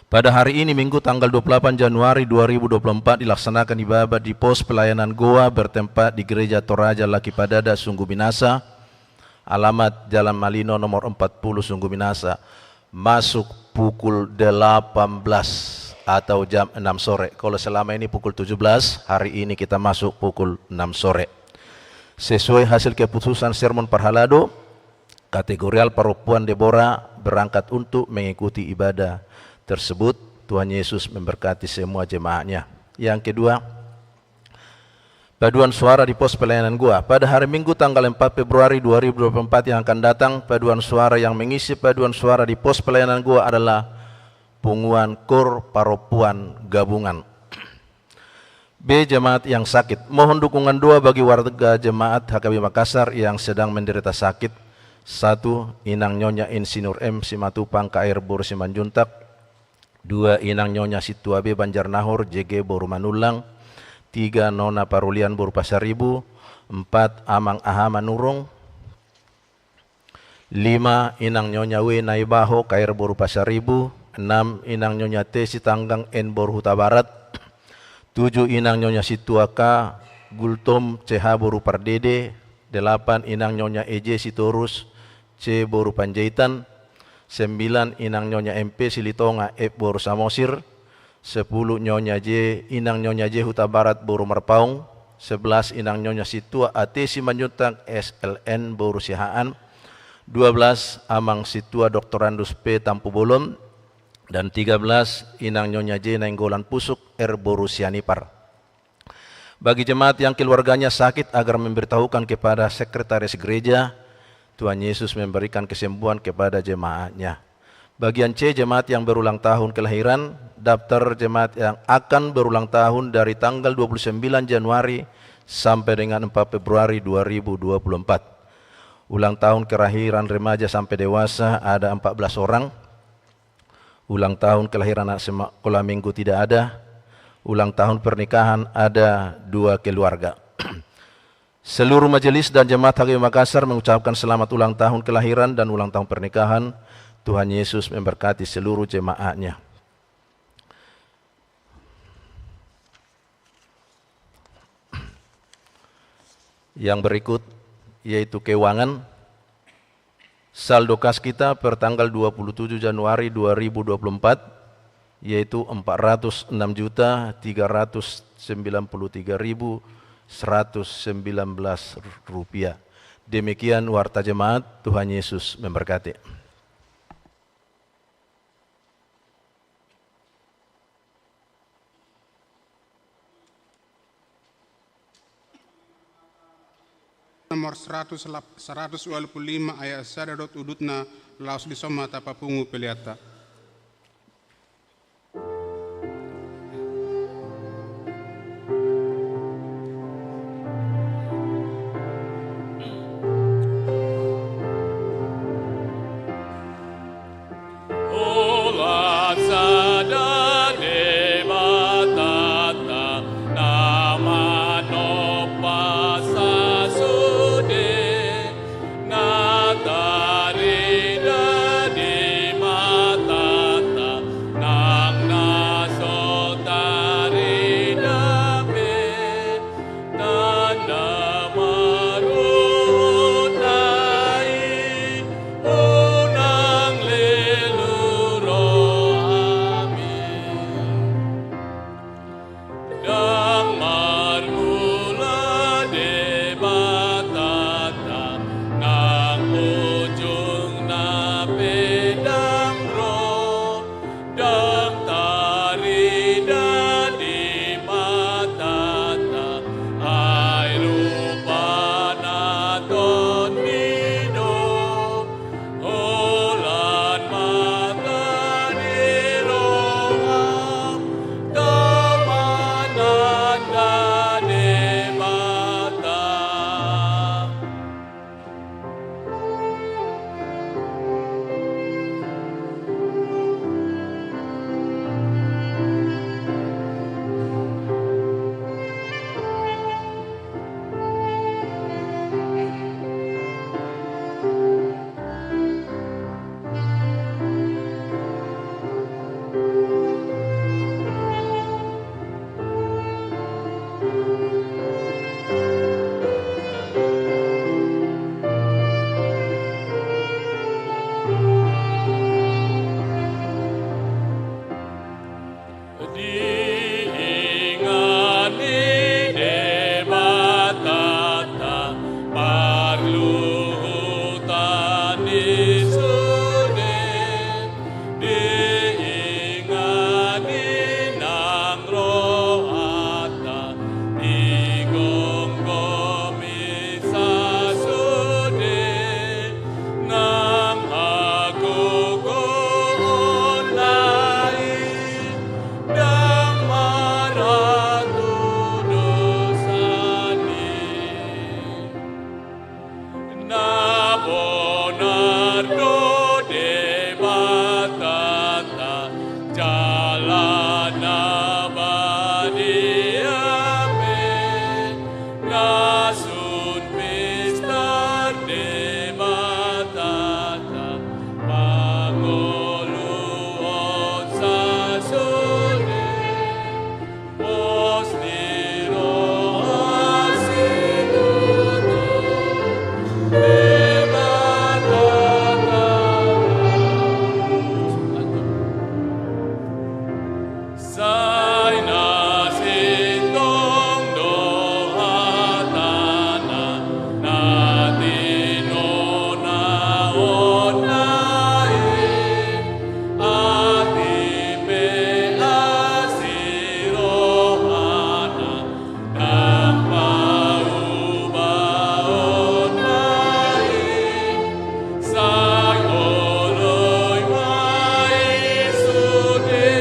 pada hari ini, Minggu tanggal dua puluh delapan Januari dua ribu dua puluh empat, dilaksanakan ibadah di pos pelayanan Goa bertempat di Gereja Toraja Laki Padada Sungguminasa, alamat Jalan Malino nomor empat puluh Sungguminasa, masuk pukul delapan belas atau jam enam sore. Kalau selama ini pukul tujuh belas, hari ini kita masuk pukul enam sore. Sesuai hasil keputusan sermon parhalado, kategorial parompuan Debora berangkat untuk mengikuti ibadah tersebut. Tuhan Yesus memberkati semua jemaatnya. Yang kedua, paduan suara di pos pelayanan Goa. Pada hari Minggu tanggal empat Februari dua ribu dua puluh empat yang akan datang, paduan suara yang mengisi paduan suara di pos pelayanan Goa adalah punguan kor parompuan gabungan. B, jemaat yang sakit. Mohon dukungan doa bagi warga jemaat H K B Makassar yang sedang menderita sakit. Satu, Inang Nyonya Insinyur M Simatupang, K R boru Simanjuntak. Dua, Inang Nyonya Sintua B Banjarnahor, J G boru Manullang. Tiga, Nona Parulian boru Pasaribu. Empat, Amang Aha Manurung. Lima, Inang Nyonya W Naibaho, K R boru Pasaribu. Enam, Inang Nyonya T Sitanggang, N boru Hutabarat. Tujuh, Inang Nyonya Sintua K Gultom, C H boru Pardede. Delapan, Inang Nyonya E J Sitorus, C boru Panjaitan. Sembilan, Inang Nyonya M P Silitonga, F boru Samosir. Sepuluh, Nyonya J, Inang Nyonya J Hutabarat boru Marpaung. Sebelas, Inang Nyonya Sintua A T Simanjuntak, S L N boru Siahaan. Dua belas, Amang Sintua Doktorandus P Tampubolon. Dan tiga belas, Inang Nyonya J Nainggolan Pusuk, R boru Sianipar. Bagi jemaat yang keluarganya sakit, agar memberitahukan kepada sekretaris gereja. Tuhan Yesus memberikan kesembuhan kepada jemaatnya. Bagian C, jemaat yang berulang tahun kelahiran. Daftar jemaat yang akan berulang tahun dari tanggal dua puluh sembilan Januari sampai dengan empat Februari dua ribu dua puluh empat. Ulang tahun kelahiran remaja sampai dewasa ada empat belas orang. Ulang tahun kelahiran anak sekolah minggu tidak ada. Ulang tahun pernikahan ada dua keluarga. Seluruh majelis dan jemaat H K B Makassar mengucapkan selamat ulang tahun kelahiran dan ulang tahun pernikahan. Tuhan Yesus memberkati seluruh jemaatnya. Yang berikut yaitu keuangan. Saldo kas kita per tanggal dua puluh tujuh Januari dua ribu dua puluh empat yaitu empat ratus enam juta tiga ratus sembilan puluh tiga ribu seratus sembilan belas rupiah. Demikian warta jemaat, Tuhan Yesus memberkati. nomor seratus lap-, seratus walu pulu lima ayat sada dohot udutna, laos dison ma tapapungu peleanta. Holan sada Debatanta na manompa sasude, na tarida di matanta nang na so tarida pe. Tanda maruhut na i, unang lelu rohami. Ndang marmula Debatanta, nang ujungna pe ndang ro. Ndang tarida di matanta, ai rupana tondi do. Holan mata ni roha, taman nanda Debata. Di ingan ni Debatanta parluhutan ni sude, di ingan ni nang rohanta digomgomi sasude, nang hagogoon na i ndang maratu dosa ni. Na bonar do Debatanta, jala na badia pe, na sun pistar Debatanta, pangoluhon sasude. Pos ni roha situtu, Debatanta. Sai na sintong do hatana, na tinonaonna i, atik pe asi rohana, ndang paubaonna i. Sai oloi ma i sude,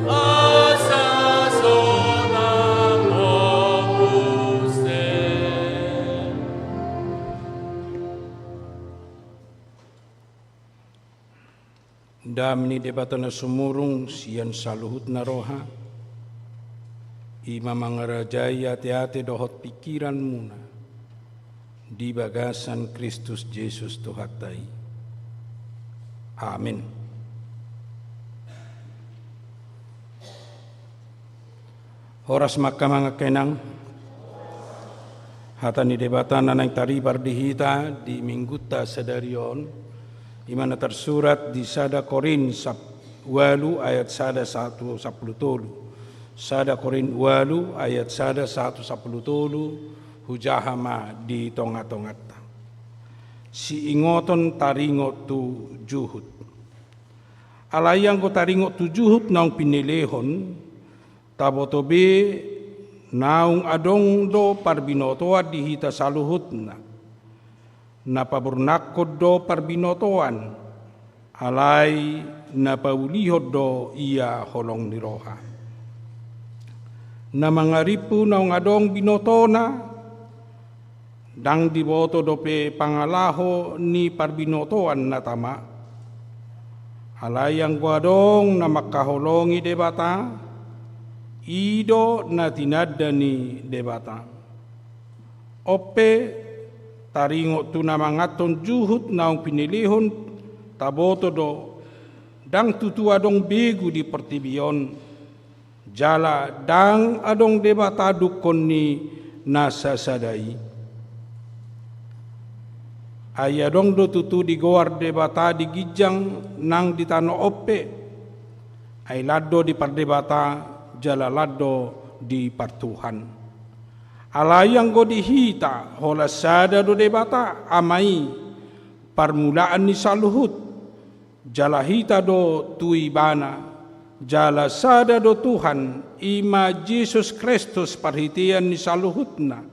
asa sonang ho muse. Dame ni Debata na sumurung sian saluhutna roha, i ma mangarajai ateate dohot pingkiranmuna di bagasan Kristus Jesus Tuhanta i. Amen. Horas ma angka amang, angka inang. Hata ni Debata na naeng taribar di hita di Minggunta sadari on, i ma na tarsurat di sada Korint sap-, ualu ayat sada sahat tu sampulu tolu. Sada Korint ualu ayat sada sahat tu sampulu tolu, hujaha ma di tongatonganta. Siingoton taringot tu juhut. Alai anggo taringot tu juhut naung pinelehon, taboto be Naung adong do parbinotoan di hita saluhutna. Na paburnangkon do parbinotoan, alai na paulihon do ia holong ni roha. Na mangarimpu naung adong binotona, ndang diboto dope pangalaho ni parbinotoan na tama. Alai anggo adong na mangkaholongi Debata, i do na tinanda ni Debata. On pe, taringot tu na manganhon juhut naung pinelehon, taboto do, ndang tutu adong begu di portibi on, jala ndang adong Debata dungkon ni na sasada i. Ai adong do tutu digoar Debata di ginjang nang di tano on pe, ai lan do dipardebata jala lan do dipartuhan. Alai anggo di hita, holan sada do Debata, Ama i, parmulaan ni saluhut, jala hita do tu Ibana, jala sada do Tuhan, i ma Jesus Kristus parhitean ni saluhutna,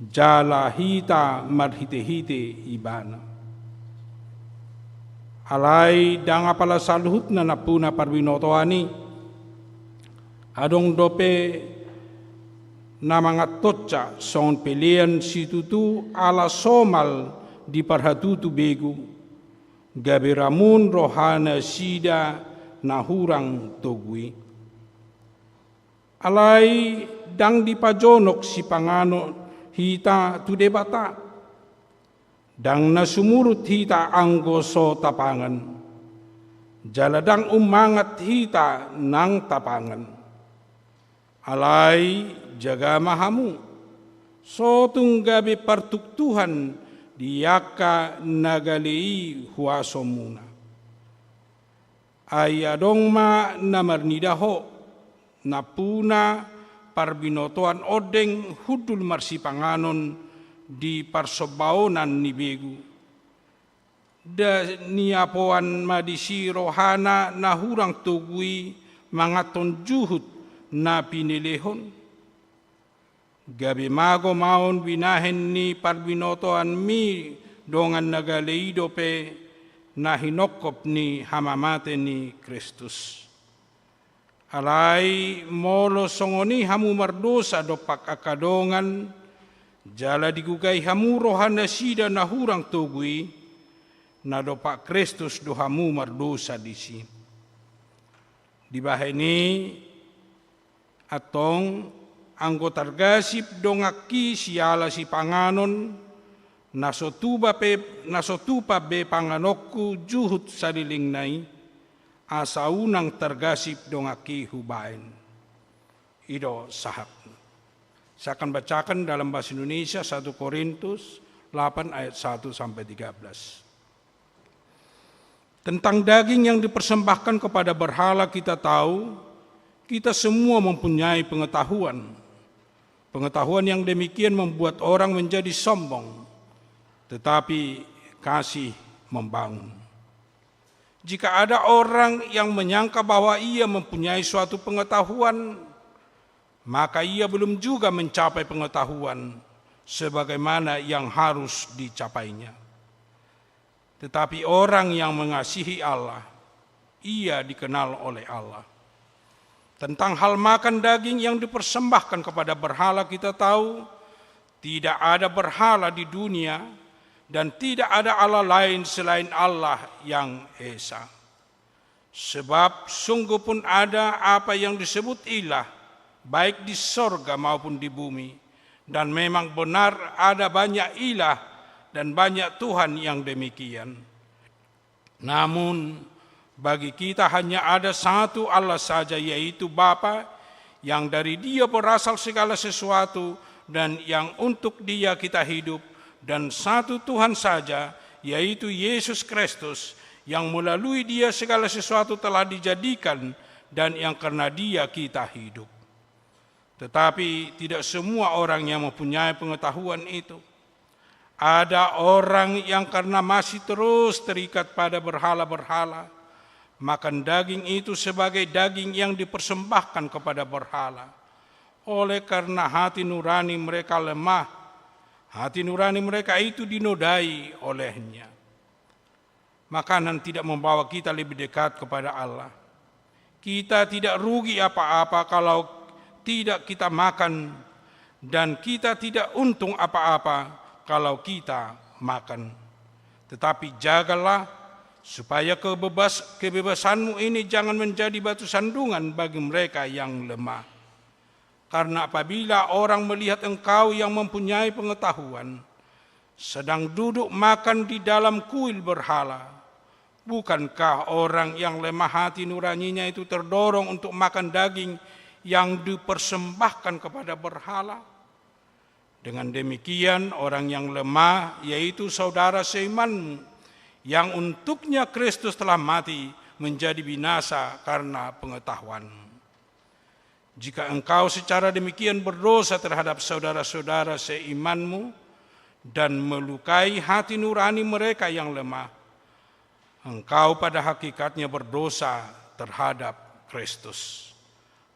jala hita marhitehite Ibana. Alai ndang apala saluhutna nampuna parbinotoan i, adong dope na manganhonsa songon pelean situtu ala somal di parhatutu begu, gabe ramun rohanasida na hurang togu i. Alai ndang dipajonok sipanganon hita tu Debata, ndang na sumurut hita anggo so tapangan, jala ndang ummangat hita nang tapangan. Alai jaga ma hamu, so tung gabe partuktuhan di angka na gale i huasomuna. Ai adong ma na marnida ho, nampuna parbinotoan ondeng hundul marsipanganon di parsombaonan ni begu. Nda niapoan ma disi rohana na hurang togu i manganhon juhut na pinelehon? Gabe mago ma on binahen ni parbinotoanmi dongan na gale i dope na hinongkop ni hamamate ni Kristus. Alai molo songon i hamu mardosa dompak angka dongan, jala digugai hamu rohanasida na hurang togu i, na dompak Kristus do hamu mardosa disi. Dibahen i, antong, anggo targasip donganki siala sipanganon, na so tupa pe, na so tupa be panganonku juhut salelengna i, asa unang targasip donganki hubahen. I do sahat. Saya akan bacakan dalam bahasa Indonesia satu Korintus delapan ayat satu sampai tiga belas. Tentang daging yang dipersembahkan kepada berhala kita tahu, kita semua mempunyai pengetahuan. Pengetahuan yang demikian membuat orang menjadi sombong, tetapi kasih membangun. Jika ada orang yang menyangka bahwa ia mempunyai suatu pengetahuan, maka ia belum juga mencapai pengetahuan sebagaimana yang harus dicapainya. Tetapi orang yang mengasihi Allah, ia dikenal oleh Allah. Tentang hal makan daging yang dipersembahkan kepada berhala, kita tahu tidak ada berhala di dunia dan tidak ada Allah lain selain Allah yang Esa. Sebab sungguh pun ada apa yang disebut ilah, baik di sorga maupun di bumi. Dan memang benar ada banyak ilah dan banyak Tuhan yang demikian. Namun, bagi kita hanya ada satu Allah saja, yaitu Bapa, yang dari Dia berasal segala sesuatu dan yang untuk Dia kita hidup, dan satu Tuhan saja, yaitu Yesus Kristus, yang melalui Dia segala sesuatu telah dijadikan dan yang karena Dia kita hidup. Tetapi tidak semua orang yang mempunyai pengetahuan itu. Ada orang yang karena masih terus terikat pada berhala-berhala, makan daging itu sebagai daging yang dipersembahkan kepada berhala. Oleh karena hati nurani mereka lemah, hati nurani mereka itu dinodai olehnya. Makanan tidak membawa kita lebih dekat kepada Allah. Kita tidak rugi apa-apa kalau tidak kita makan, dan kita tidak untung apa-apa kalau kita makan. Tetapi jagalah supaya kebebas-, kebebasanmu ini jangan menjadi batu sandungan bagi mereka yang lemah. Karena apabila orang melihat engkau yang mempunyai pengetahuan sedang duduk makan di dalam kuil berhala, bukankah orang yang lemah hati nuraninya itu terdorong untuk makan daging yang dipersembahkan kepada berhala? Dengan demikian, orang yang lemah, yaitu saudara seimanmu, yang untuknya Kristus telah mati, menjadi binasa karena pengetahuanmu. Jika engkau secara demikian berdosa terhadap saudara-saudara seimanmu dan melukai hati nurani mereka yang lemah, engkau pada hakikatnya berdosa terhadap Kristus.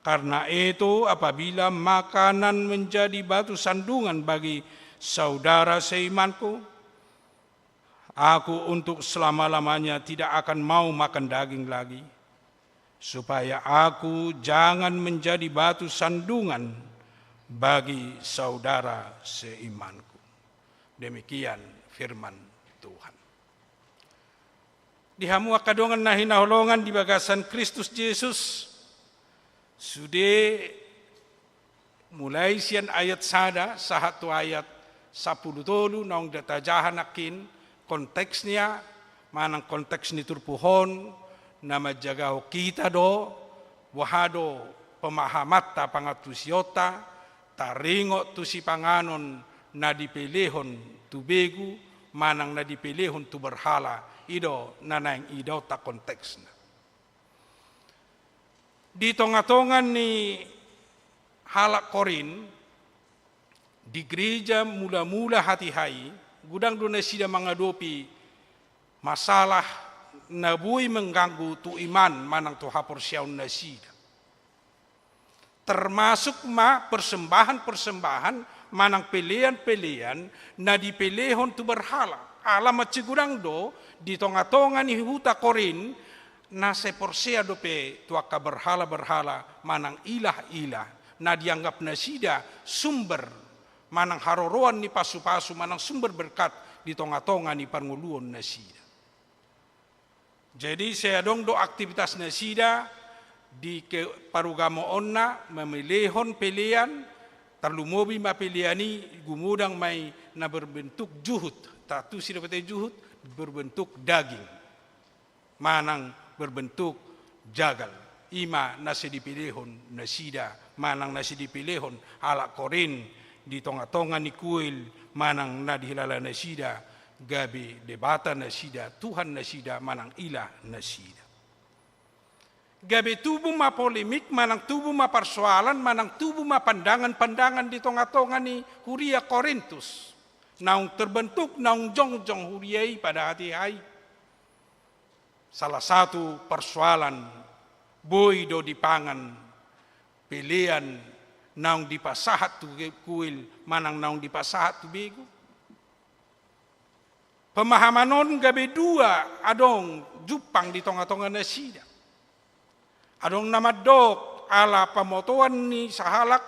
Karena itu, apabila makanan menjadi batu sandungan bagi saudara seimanku, aku untuk selama-lamanya tidak akan mau makan daging lagi, supaya aku jangan menjadi batu sandungan bagi saudara seimanku. Demikian firman Tuhan. Di hamu angka dongan na hinaholongan di bagasan Kristus Jesus, sude mulai sian ayat sada sahat tu ayat sampulu tolu naung tajaha nangkin, konteksna manang konteks ni turpuk on na manjagahon hita do, boha do pemahamanta, pangantusionta, taringot tu sipanganon na dipelehon tu begu manang na dipelehon tu berhala, i do na naeng idaonta konteksna. Di tonga-tonga ni halak Korint, di gereja mula-mula hatiha i, godang do nasida mangadopi masalah na boi mengganggu tu iman manang tu haporseaon nasida. Termasuk ma persembahan-persembahan manang pelean-pelean na dipelehon tu berhala. Ala mansai godang do di tonga-tonga ni huta Korint na sai porsea dope tu angka berhala-berhala manang ilah-ilah na dianggap nasida sumber manang haroroan ni pasu-pasu manang sumber berkat di tonga-tonga ni parngoluon nasida. Jadi, sai adong do aktivitas nasida di ke-, parugamoonna, mamelehon pelean, tarlumobi ma pelean i gumodang ma i na berbentuk juhut, tantu sidapote juhut, berbentuk daging, manang berbentuk jagal. I ma na sai dipelehon nasida, manang na sai dipelehon halak Korint di tonga-tonga ni kuil, manang na dihilala nasida gabe debata nasida, Tuhan nasida, manang ilah nasida. Gabe tubu ma polemik, manang tubu ma parsoalan, manang tubu ma pandangan-pandangan di tonga-tonga ni huria Korintus. Naung terbentuk, naung jongjong huria i pada hatiha i. Salah satu persoalan, boi do dipangan pelean naung dipasahat tu ge-, kuil, manang naung dipasahat tu begu. Pemahaman on gabe dua adong jumpang di tonga-tonga nasida. Adong na mandok ala pamotoan ni sahalak,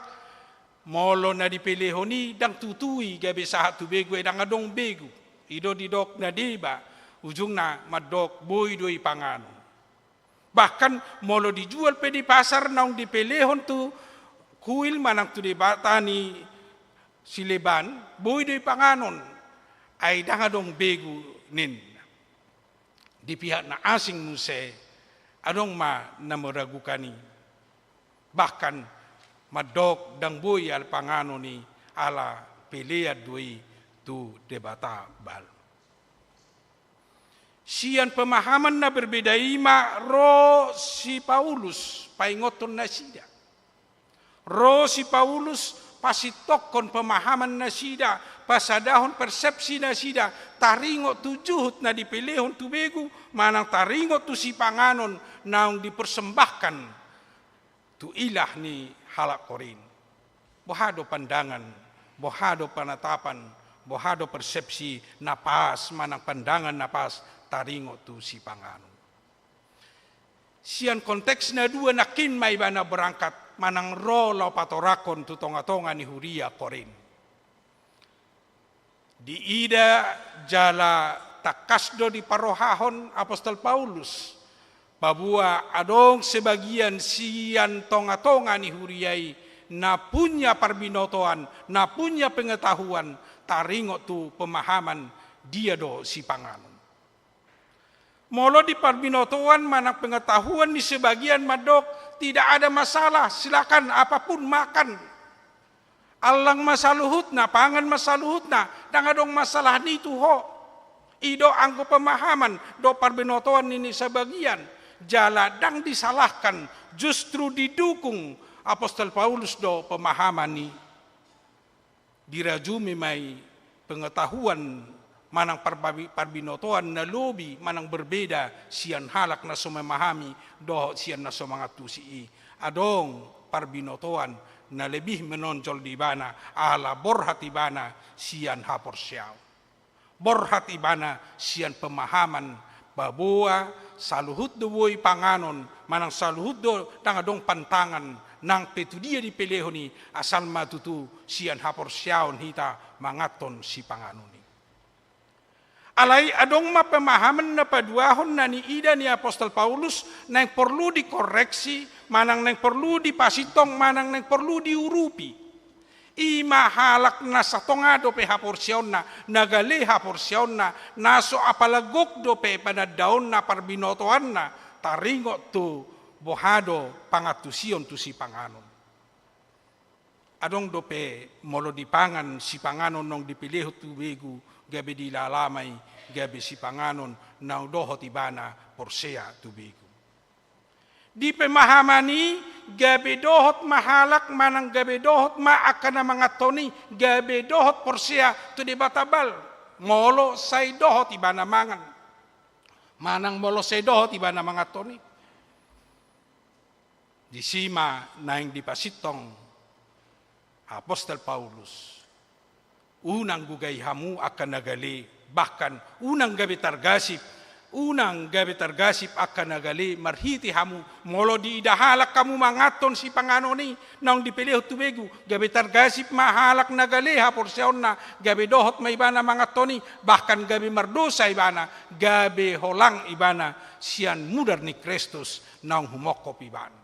molo na dipelehon i ndang tutu i gabe sahat tu begu, ai ndang adong begu. I do didok na deba, ujungna mandok boi do i panganon. Bahkan molo dijual pe di pasar naung dipelehon tu kuil manang tu debata ni sileban, boi do i panganon, ai ndang adong begu ninna. Di pihak na asing muse, adong ma na meragukan i. Bahkan mandok ndang boi ala panganon i ala pelean do i tu debata Baal. Sian pemahaman na berbeda i ma ro si Paulus paingothon nasida. Ro si Paulus pasintongkon pemahaman nasida, pasadahon persepsi nasida, taringot tu juhut na dipelehon tu begu, manang taringot tu sipanganon naung dipersembahkan tu ilah ni halak Korint. Boha do pandangan, boha do penetapan, boha do persepsi na pas manang pandangan na pas taringot tu sipanganon. Sian konteks na dua nangkin ma ibana berangkat manang ro laho patorangkon tu tonga-tonga ni huria Korint. Diida jala tangkas do diparrohahon apostel Paulus, paboa adong sebagian sian tonga-tonga ni huria i na punya parbinotoan, na punya pengetahuan taringot tu pemahaman dia do sipanganon. Molo di parbinotoan manang pengetahuan ni sebagian mandok, tidak ada masalah, silakan apapun makan. Allang ma saluhutna, pangan ma saluhutna, ndang adong masalah ni tu ho. I do anggo pemahaman dohot parbinotoan ni sebagian, jala ndang disalahkan, justru didukung apostel Paulus do pemahaman i. Dirajumi ma i pengetahuan manang parbabi-, parbinotoan na lobi manang berbeda sian halak na so memahami dohot sian na so mangantusi i. Adong parbinotoan na lebih menonjol di ibana ala borhat ibana sian haporseaon. Borhat ibana sian pemahaman paboa saluhut do boi panganon, manang saluhut do ndang adong pantangan, nang pe tu dia dipelehon i, asal ma tutu sian haporseaon hita manganhon sipanganon i. Alai adong ma pemahaman na paduahon na niida ni apostel Paulus naeng porlu dikoreksi, manang naeng porlu dipasintong, manang naeng porlu diurupi. I ma halak na satonga dope haporseaonna, na gale haporseaonna, na so apala gok dope panandaonna, parbinotoanna taringot tu boha do pangantusion tu sipanganon. Adong dope molo dipangan sipanganon naung dipelehon tu begu, gabe dilala ma i gabe sipanganon naung dohot ibana porsea tu begu. Di pemahaman i gabe dohot ma halak manang gabe dohot ma angka na manganhon i gabe dohot porsea tu Debata bal, molo sai dohot ibana mangan, manang molo sai dohot ibana manganhon i. Disi ma naeng dipasintong apostel Paulus. Unang gugai hamu angka na gale, bahkan unang gabe targasip, unang gabe targasip angka na gale marhite hamu, molo diida halak hamu manganhon sipanganon i naung dipelehon tu begu, gabe targasip ma halak na gale haporseaonna, gabe dohot ma ibana manganhon i, bahkan gabe mardosa ibana, gabe holang ibana sian mudar ni Kristus naung humongkop ibana.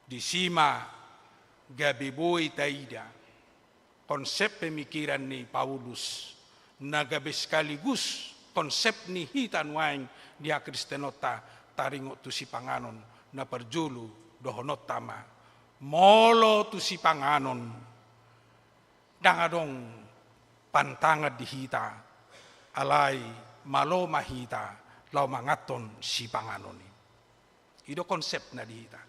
Disi ma gabe boi taida konsep pemikiran ni Paulus, na gabe sekaligus konsep ni hita nuaeng di hakristenonta taringot tu sipanganon. Na parjolo dohononta ma, molo tu sipanganon ndang adong pantangan di hita, alai malo ma hita laho manganhon sipanganon i. I do konsepna di hita.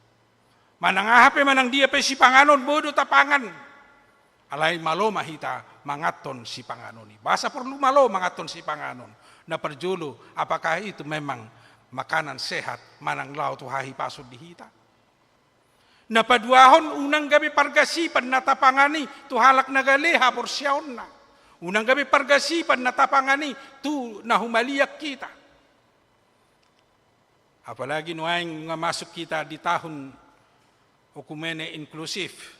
Manang aha pe manang dia pe sipanganon boi do tapangan, alai malo ma hita manganhon sipanganon i. Boasa porlu malo manganhon sipanganon? Na parjolo, apakah itu memang makanan sehat manang laho tu hahipason di hita? Na paduahon, unang gabe pargasipan na tapangan i tu halak na gale haporseaonna. Unang gabe pargasipan na tapangan i tu na humaliang hita. Apalagi nuaeng nga masuk hita di tahun okumene inklusif.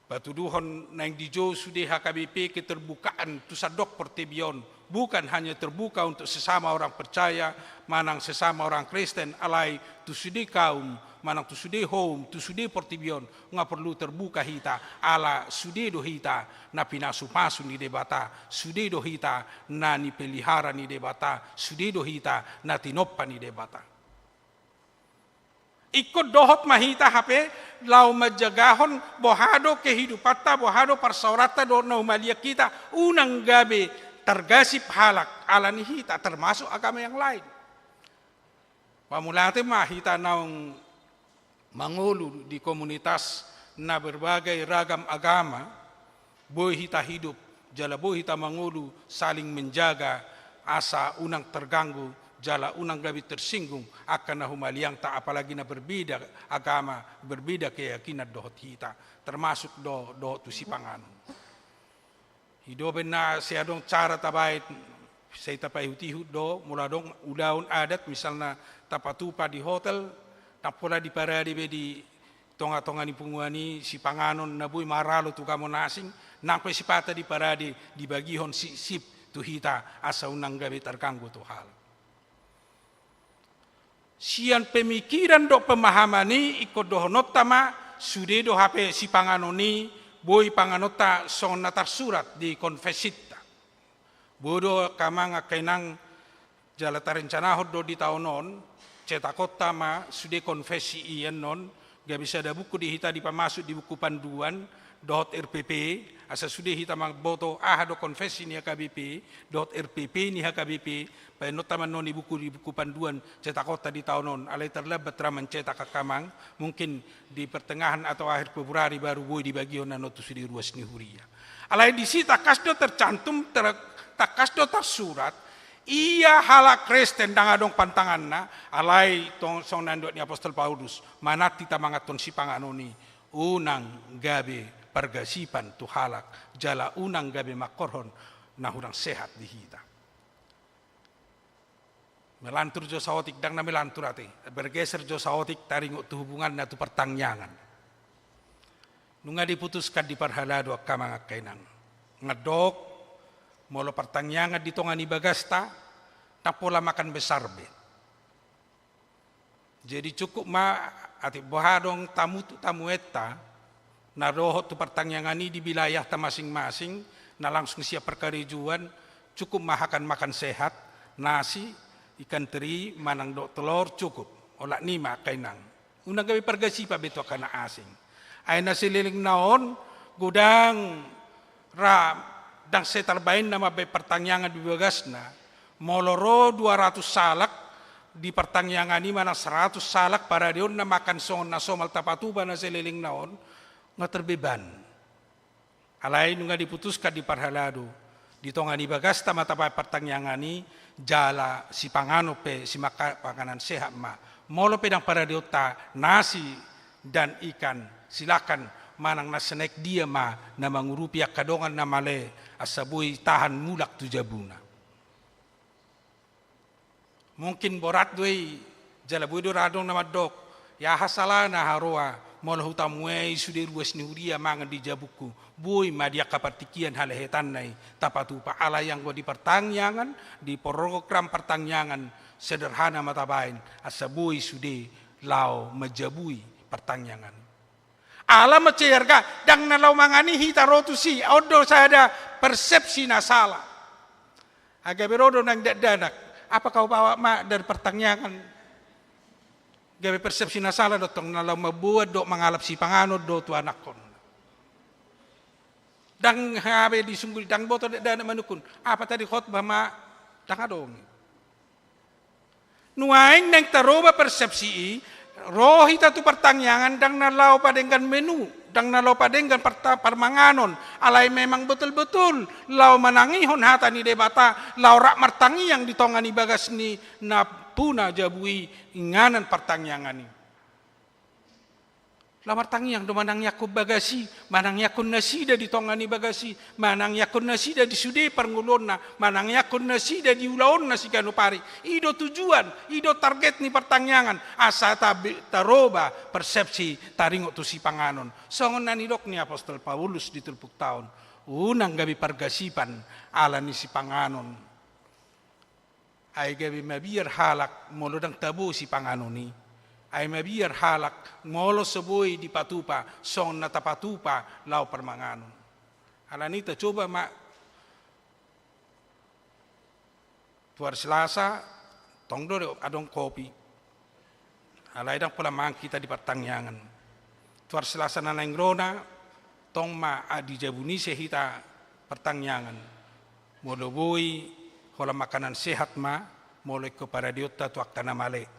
Patuduhon naeng dijou sude H K B P keterbukaan tu sandok portibi on, bukan hanya terbuka untuk sesama orang percaya, manang sesama orang Kristen, alai tu sude kaum, manang tu sude houm, tu sude portibi on, nga porlu terbuka hita, ala sude do hita na pinasu-pasu ni Debata, sude do hita na nipelihara ni Debata, sude do hita na tinompa ni Debata. Ingkon dohot ma hita hape laho manjagahon boha do kehidupanta, boha do parsaoranta dohot na humaliang hita, unang gabe targasip halak ala ni hita, termasuk agama yang lain. Pamauliate ma hita naung mangolu di komunitas na berbagai ragam agama, boi hita hidup jala boi hita mangolu saling menjaga asa unang terganggu jala unang gabe tersinggung angka na humaliangta, apalagi na berbeda agama, berbeda keyakinan dohot hita, termasuk do, dohot tu sipanganon. I do umbahen na sai adong cara tabaen, sai tapaihut-ihut do, molo adong ulaon adat, misalna tapatupa di hotel, ndang pola diparade be di tonga-tonga ni punguan i sipanganon na boi maralo tu hamu na asing, nang pe sipata diparade, dibagihon sip-sip tu hita asa unang gabe targanggu tu halak. Sian pemikiran dohot pemahaman i ingkon dohononta ma, sude do hape sipanganon i boi panganonta songon na tarsurat di konfesinta. Boi do angka amang angka inang, jala tarencanahon do di taon on, cetakonta ma sude konfesi i annon, gabe sada buku di hita dipamasuk di buku panduan dohot R P P, asa sude hita mamboto aha do konfesi ni H K B P dohot R P P ni H K B P, baenonta ma annon i buku di buku panduan cetakonta di taon on, alai terlambat ra mancetak angka amang, mungkin di pertengahan atau akhir Februari baru boi dibagihon annon tu sude ruas ni huria. Alai disi tangkas do tercantum, ter-, tangkas do tarsurat, ia halak Kristen ndang adong pantanganna, alai tong-, songon na nidok ni apostel Paulus, manat hita manganhon sipanganon i, unang gabe pargasipan tu halak, jala unang gabe mangkorhon na hurang sehat di hita. Melantur jo saotik, ndang na melantur ate, bergeser jo saotik taringot tu hubunganna tu partangiangan. Nunga diputuskan di parhalado angka amang angka inang, nga didok, molo partangiangan di tonga ni bagasta, ndang pola makan besar be. Jadi cukup ma, atik boha adong tamu, tamuenta na dohot tu partangiangan i di wilayahta masing-masing, na langsung sian parkarejoan, cukup ma hakan makan sehat, nasi, ikan teri, manang dohot telor, cukup. Olat ni ma angka inang. Unang gabe pargasipan be tu angka na asing. Ai na saleleng na on, godang ra, ndang sai tarbaen na mambaen partangiangan di bagasna. Molo ro dua ratus halak di partangiangan i manang saratus halak paradeonna makan songon na somal tapatupa na saleleng na on, nga terbeban. Alai nunga diputuskan di parhalado, di tonga ni bagasta ma tabaen partangiangan i, jala sipanganon pe simaka-, panganon sehat ma. Molo pe ndang paradeonta nasi dan ikan, silakan, manang na senek dia ma na mangurupi angka dongan na male, asa boi tahan mulak tu jabuna. Mungkin borat do i, jala boi do ra adong na mandok, ia aha salana haroa, molo hutamuei sude ruas ni huria mangan di jabungku, boi ma di angka partingkian halehetanna i tapatupa, alai anggo di partangiangan, di program partangiangan, sederhana ma tabaen, asa boi sude laho manjabui partangiangan. Ala mansai arga, ndang na laho mangan i hita ro tusi, on do sada persepsi na sala. Ai gabe ro do nang dakdanak, apa kau bawa ma dari partangiangan? Gabe persepsi na sala do tong na laho mamboan dohot mangalap sipanganon do tu anakkon. Ndang hape disungguli, ndang boto dakdanak manungkun, apa tadi khotbah ma, ndang adong. Nuaeng naeng taroba persepsi i, ro hita tu partangiangan ndang na laho padenggan menu, ndang na laho padenggan parta-, parmanganon, alai memang betul-betul laho manangihon hata ni Debata, laho rap martangiang di tonga ni bagas ni nampuna jabu i, inganan partangiangan i. Laho martangiang do manangiangkon bagas i, manangiangkon nasida di tonga ni bagas i, manangiangkon nasida di sude parngoluonna, manangiangkon nasida di ulaonna siganup ari. I do tujuan, i do target ni partangiangan, asa tabe-, taroba persepsi taringot tu sipanganon. Songon na nidok ni apostel Paulus di turpukta on, unang gabe pargasipan ala ni sipanganon. Ai gabe mabiar halak molo ndang tabo sipanganon i. Ai mabiar halak molo so boi dipatupa songon na tapatupa laho parmanganon. Alani i tacoba ma tu ari Selasa, tong do adong kopi. Alai ndang pola mangan hita di partangiangan. Tu ari Selasa na naeng rona, tong ma, a, di jabu ni ise hita partangiangan. Molo boi, holan makanan sehat ma, molo ingkon paradeonta tu angka na male.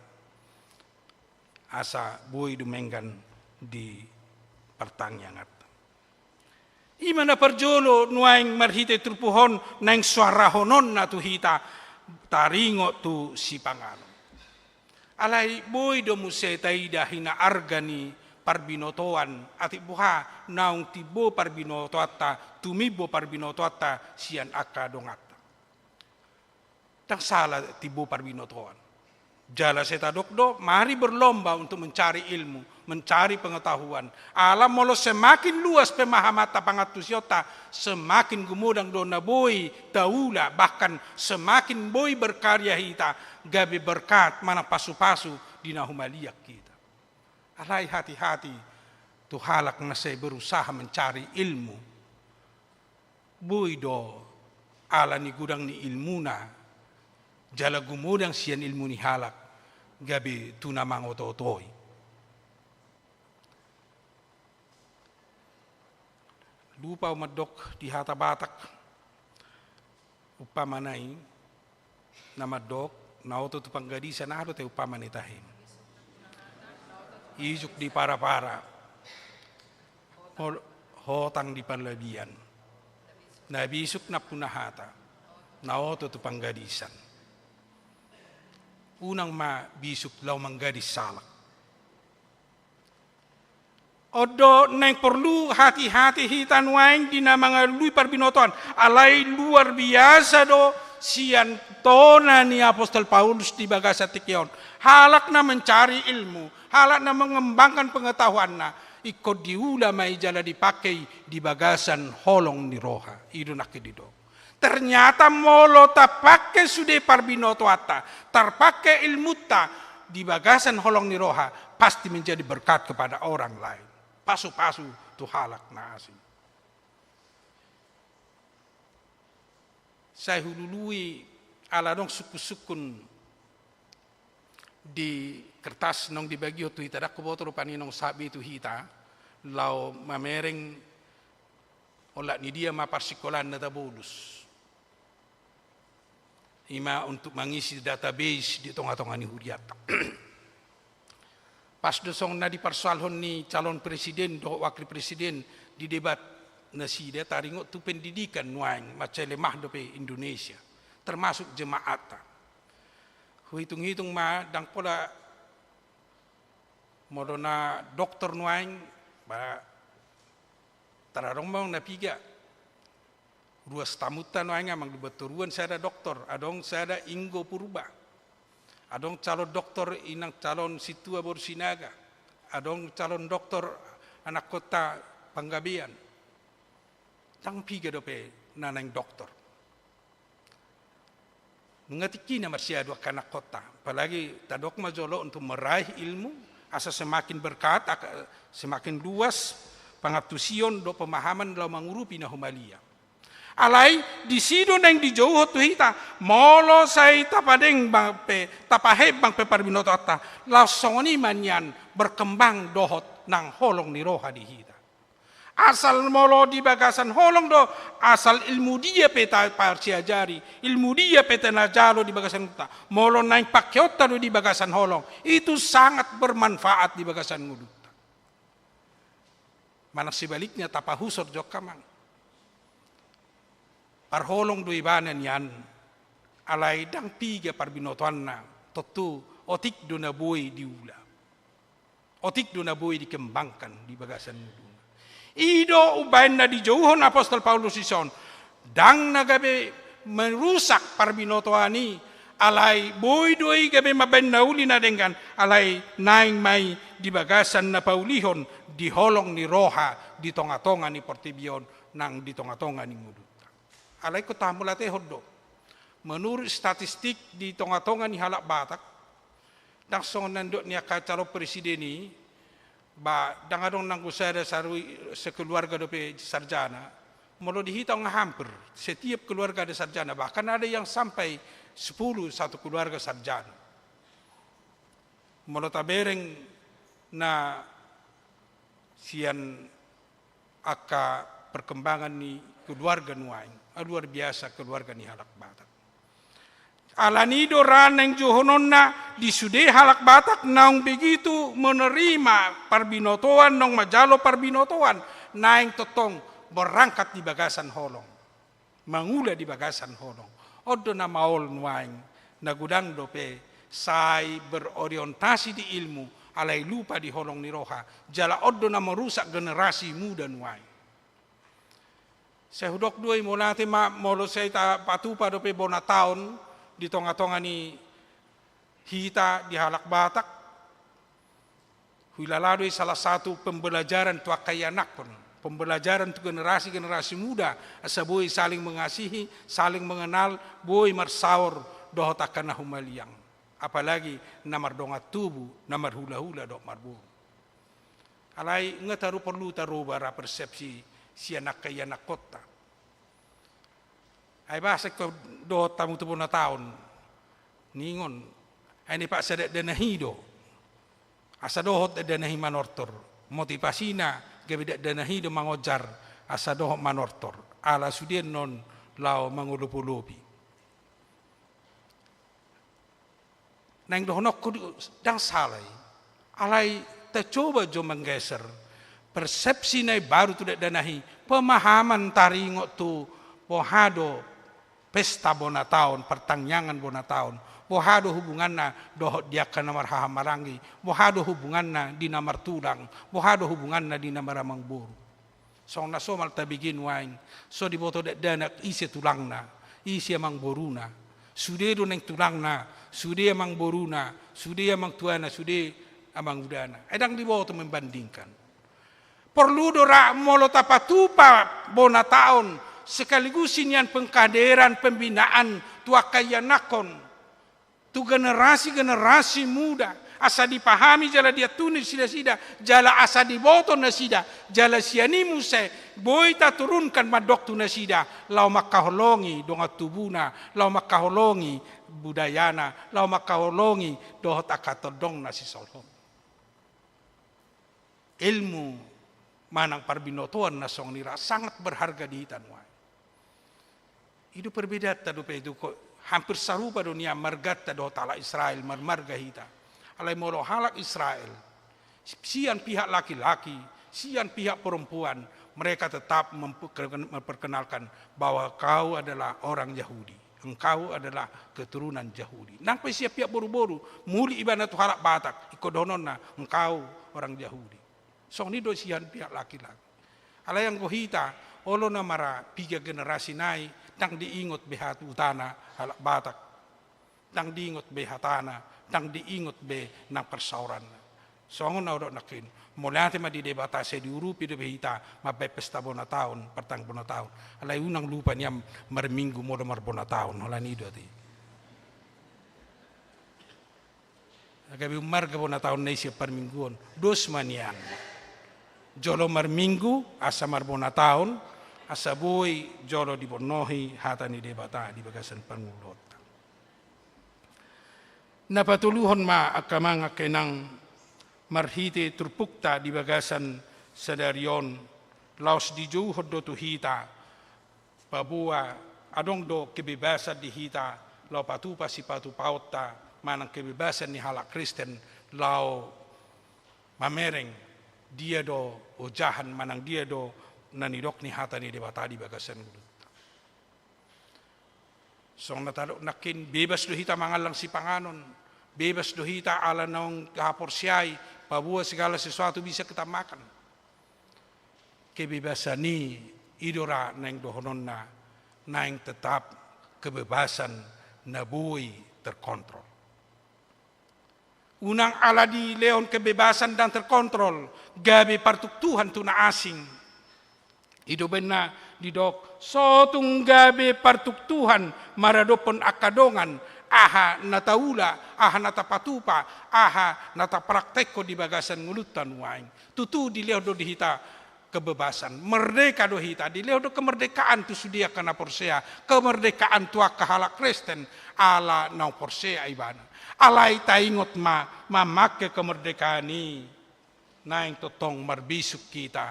Asa boi dumenggan di partangianganta. I ma na parjolo nuaeng marhite turpuk on naeng soarahononna tu hita. taringot tu sipanganon. Alai boi do muse taida hinaarga ni parbinotoan, atik boha naung timbo parbinotoanta, tumimbo parbinotoanta sian angka donganta. Ndang sala timbo parbinotoan. Jala sai tadok do, mari berlomba untuk mencari ilmu, mencari pengetahuan. Ala molo semakin luas pemahamanta, pangantusionta, semakin gumodang do na boi taula, bahkan semakin boi berkarya hita, gabe berkat manang pasupasu di na humaliang hita. Alai hati-hati tu halak na sai berusaha mencari ilmu. Boi do ala ni godang ni ilmuna, jala gumodang sian ilmu ni halak, gabe tu na mangoto-otoi. Lupa au mandok di hata Batak, umpamana i, na mandok, na oto tu panggadisan, aha do te umpama ni tahe? Isuk di para-para. Hol-, hotang di palabian. Na bisuk nampuna hata. Na oto tu panggadisan. Unang ma bisuk laho manggadis salak. On do naeng porlu hati-hati hita nuaeng di na mangalului parbinotoan. Alai luar biasa do sian tona ni Apostel Paulus di bagasan tingki on. Halak na mencari ilmu, halak na mengembangkan pengetahuanna, ingkon diula ma i jala dipake i di bagasan holong ni roha. I do nangkin didok. Ternyata molo tapake sude parbinotoanta, tarpake ilmunta di bagasan holong ni roha, pasti menjadi berkat kepada orang lain. Pasu-pasu tu halak na asing. Sai hulului ala adong sungkun-sungkun di kertas naung dibagihon tu hita, ndang huboto rupani naung sahat be tu hita, laho mamereng olat ni dia ma parsikolaan na tabolus. I ma untuk mangisi database di tonga-tonga ni hurianta. Pas do songon na diparsoalhon ni calon presiden dohot wakil presiden di debat nasida, taringot tu pendidikan nuaeng, mansai lemah dope Indonesia, termasuk jemaatta. Huhitung-hitung ma, ndang pola molo na doktor nuaeng, ba, taradong ma na piga. Ruas tamunta nuaeng amang, di Baturuan sada doktor, adong sada Inggo Purba. Adong calon doktor inang calon sintua boru Sinaga. Adong calon doktor anakkonta Panggabean. Ndang piga dope na naeng doktor. Nunga tingkina marsiadu angka anakkonta. Apalagi tadok ma jolo untuk meraih ilmu, asa semakin berkat, aka-, semakin luas pangantusion dohot pemahaman laho mangurupi na humaliang. Alai disi do naeng dijouhon tu hita, molo sai tapadeng bang pe, tapahembang pe parbinotoanta, laos songon i ma nian berkembang dohot nang holong ni roha di hita. Asal molo di bagasan holong do, asal ilmu dia pe taparsiajari, ilmu dia pe tanajalo di bagasan ngolunta. Molo naeng pakeonta do di bagasan holong, itu sangat bermanfaat di bagasan ngolunta. Manang sebaliknya, tapahusor jo angka amang. Parholong do ibana nian, alai ndang piga parbinotoanna, tontu otik do na boi diula. Otik do na boi dikembangkan di bagasan ngoluna. I do umbaen na dijouhon Apostel Paulus dison, ndang na gabe merusak parbinotoan i, alai boi do i gabe mambaen na uli na denggan, alai naeng ma i di bagasan na paulihon di holong ni roha di tonga-tonga ni portibi on nang di tonga-tonga ni ngolunta. Alai ingkon tahamauliatehon do. Menurut statistik di tonga-tonga ni halak Batak, ndang songon na nidok ni angka calon presiden i, ba, ndang adong nanggo sada sarui-, sekeluarga dope sarjana. Molo di hita nunga hampir setiap keluarga ada sarjana, bahkan ada yang sampai sepuluh satu keluarga sarjana. Molo tabereng na sian angka perkembangan ni keluarga nuaeng, ah, luar biasa keluarga ni halak Batak. Alani i do ra naeng jouhononna di sude halak Batak naung begitu menerima parbinotoan, naung manjalo parbinotoan, naeng tongtong berangkat di bagasan holong. Mangula di bagasan holong. On do na maol nuaeng, na godang dope sai berorientasi di ilmu, alai lupa di holong ni roha, jala on do na marusak generasi muda nuaeng. Sai hudok do i, mauliate ma molo sai tapatupa dope bona taon di tonga-tonga ni hita di halak Batak. Huilala do i salah satu pembelajaran tu angka ianakhon, pembelajaran tu generasi-generasi muda, asa boi saling mengasihi, saling mengenal, boi marsaor dohot angka na humaliang. Apalagi na mardongan tubu, na marhula-hula dohot marboru. Alai nga taru porlu taroba ra persepsi sian angka ianakhonta. Ai bahasa ingkon dohot hamu tu bona taon. Ningon, ai na ipaksa dakdanak i do. Asa dohot dakdanak i manortor. Motivasina gabe dakdanak i do mangonjar asa dohot manortor. Ala sude annon laho mangolop-olopi. Naeng dohononku do, ndang sala i. Alai tacoba jo menggeser persepsi na imbaru tu dakdanak i, pemahaman taringot tu boha do pesta bona taon, partangiangan bona taon, boha do hubunganna dohot di angka na marhahamaranggi, boha do hubunganna di na martulang, boha do hubunganna di na maramangboru. Songon na somal tabege nuaeng, so diboto dakdanak ise tulangna, ise amangboruna. Sude do naeng tulangna, sude amangboruna, sude amangtuana, sude amangudana. Ai ndang diboto membandingkan. Porlu do ra molo tapatupa bona taon, sekaligus i nian pengkaderan, pembinaan tu angka ianakhon, tu generasi-generasi muda, asa dipahami jala diantuni nasida, jala asa diboto nasida, jala sian i muse boi taturunkan mandok tu nasida, laho mangkaholongi dongan tubuna, laho mangkaholongi budayana, laho mangkaholongi dohot angka tondongna sisolhot. Ilmu manang parbinotoan na songon i ra sangat berharga di hita nuaeng. I do perbedaanta dope tu, hampir sarupa do nian marganta dohot halak Israel, marmarga hita. Alai molo halak Israel, sian pihak laki-laki, sian pihak perempuan, mereka tetap mempe-, memperkenalkan bahwa kau adalah orang Yahudi, engkau adalah keturunan Yahudi. Nang pe sian pihak boru-boru, muli ibana tu halak Batak, ingkon dohononna, engkau orang Yahudi. Songon i do sian pihak laki-laki. Alai anggo hita, olo na marapiga generasi nai, ndang diingot be hatutana halak Batak. Ndang diingot be hatana, ndang diingot be nang parsaoranna. Songon na hudok nangkin, mauliate ma di Debata sai diurupi dope hita mambaen pesta bona taon, partangiangan bona taon. Alai unang lupa nian marminggu molo marbona taon, holan i do ate. Gabe ummarga bona taon na i sian parmingguon, dos ma nian. Jolo marminggu, asa marbona taon, asa boi jolo dibonohi hata ni Debata di bagasan parngoluonta. Na patoluhon ma angka amang angka inang, marhite turpukta di bagasan sadari on, laos dijouhon do tu hita, paboa adong do kebebasan di hita, laho patupa sipatupaonta, manang kebebasan ni halak Kristen, laho mamereng dia do ojahan, manang dia do na nidok ni hata ni Debata di bagasan ngolunta. Songon na tadok nangkin, bebas do hita mangallang sipanganon, bebas do hita ala naung haporseai, paboa segala sesuatu bisa kita makan. Kebebasan i, i do ra naeng dohononna, naeng tetap kebebasan na boi terkontrol. Unang ala dilehon kebebasan ndang terkontrol, gabe partuktuhan tu na asing. I do umbahen na didok, so tung gabe partuktuhan maradophon angka dongan, aha na taula, aha na tapatupa, aha na tapraktekhon di bagasan ngolunta nuaeng. Tutu dilehon do di hita kebebasan. Merdeka do hita, dilehon do kemerdekaan tu sude angka na porsea, kemerdekaan tu angka halak Kristen, ala naung porsea ibana. Alai taingot ma, mamangke kemerdekaan i, naeng tongtong marbisuk hita,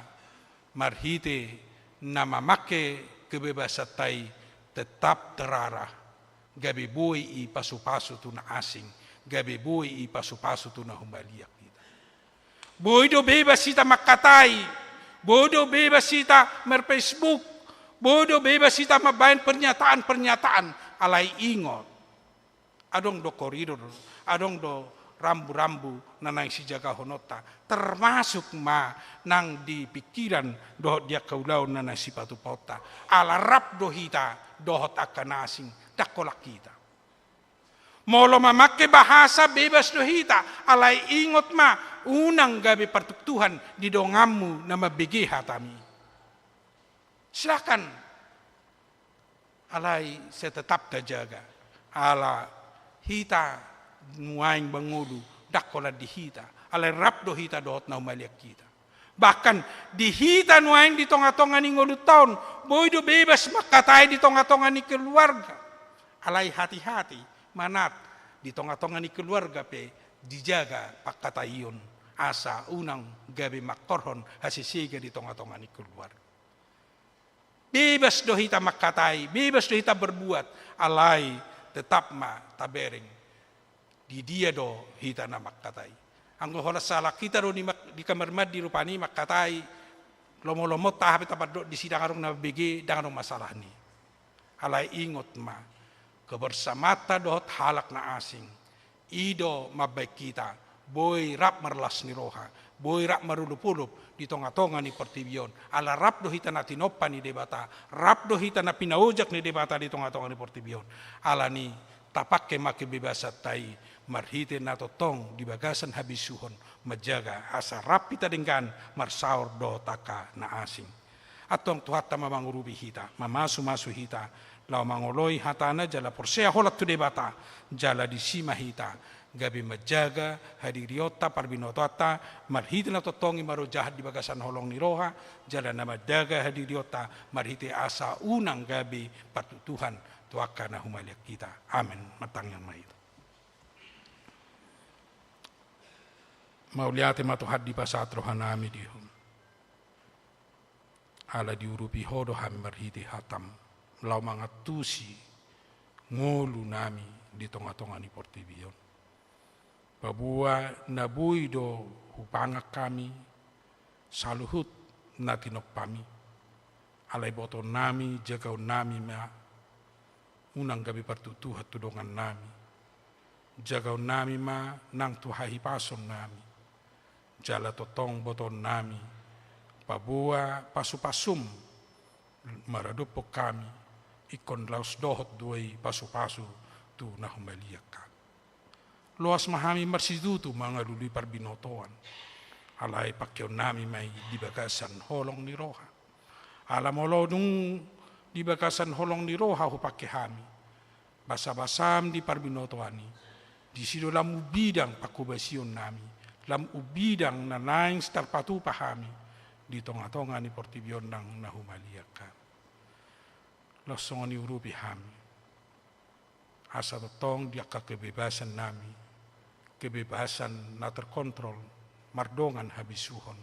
marhite na mamangke kebebasanta i tetap terarah, gabe boi i pasupasu tu na asing, gabe boi i pasupasu tu na humaliang hita. Boi do bebas hita mangkatai, boi do bebas hita mar-Facebook, boi do bebas hita mambaen pernyataan-pernyataan, Alai ingot, adong do koridor, adong do rambu-rambu na naeng sijagahononta, termasuk ma nang di pikiran dohot di angka ulaon na naeng sipatupaonta. Ala rap do hita dohot angka na asing, ndang holan hita. Molo mamangke bahasa bebas do hita, alai ingot ma, unang gabe partuktuhan di donganmu na mambege hataMi. Silakan. Alai sai tetap tajaga. Ala hita nuaeng mangolu, ndang holan di hita. Alai rap do hita dohot na humaliang hita. Bahkan di hita nuaeng di tonga-tonga ni ngolunta on, boi do bebas mangkatai di tonga-tonga ni keluarga. Alai hati-hati, manat, di tonga-tonga ni keluarga pe dijaga pangkataion, asa unang gabe mangkorhon hasesega di tonga-tonga ni keluarga. Bebas do hita mangkatai, bebas do hita berbuat, alai tetap ma tabereng, di dia do hita na mangkatai. Anggo holan sahalak hita do di mak-, di kamar mandi rupani mangkatai, lomo-lomo taha pe tapandok disi ndang adong na mambege, ndang adong masalah ni. Alai ingot ma, kebersamaanta dohot halak na asing, i do mambahen hita boi rap marlas ni roha, boi rap marolop-olop di tonga-tonga ni portibi on. Ala rap do hita na tinompa ni Debata, rap do hita na pinaojak ni Debata di tonga-tonga ni portibi on. Alani, tapangke ma kebebasanta i marhite na tongtong di bagasan habisuhon, manjaga asa rap hita denggan marsaor dohot angka na asing. Antong Tuhanta ma mangurupi hita, mamasu-masu hita, laho mangoloi hatana jala porsea holan tu Debata, jala disi ma hita gabe manjaga hadirionta, parbinotoanta, marhite na tongtong i marojahan di bagasan holong ni roha, jala na manjaga hadirionta marhite asa unang gabe partuktuhan tu angka na humaliang hita. Amen. Martangiang ma hita. Mauliate ma Tuhan dipasahat rohanami di Ho. Ala diurupi Ho do hami marhite hataM, laho mangantusi ngolunami di tonga-tonga ni portibi on. Paboa na boi do hupangan hami saluhut na tinompaMi. Alai botoonnami, jagaonnami ma, unang gabe partuktuhan tu dongannami. Jagaonnami ma nang tu hahipasonnami. Jala tongtong botoonnami, paboa pasu-pasuM maradophon hami, ingkon laos dohot do i pasu-pasu tu na humaliang hami. Loas ma hami marsitutu mangalului parbinotoan, alai pangkeonnami ma i di bagasan holong ni roha. Ala molo dung di bagasan holong ni roha hupangke hami, basa-basaM di parbinotoan i, disi do lam umbidang pangkobasionnami, lam umbidang na naeng tarpatupa hami di tonga-tonga ni portibi on nang na humaliang hami. Laos songon i urupi hami, asa tongtong di angka kebebasannami, kebebasan na terkontrol mardongan habisuhon,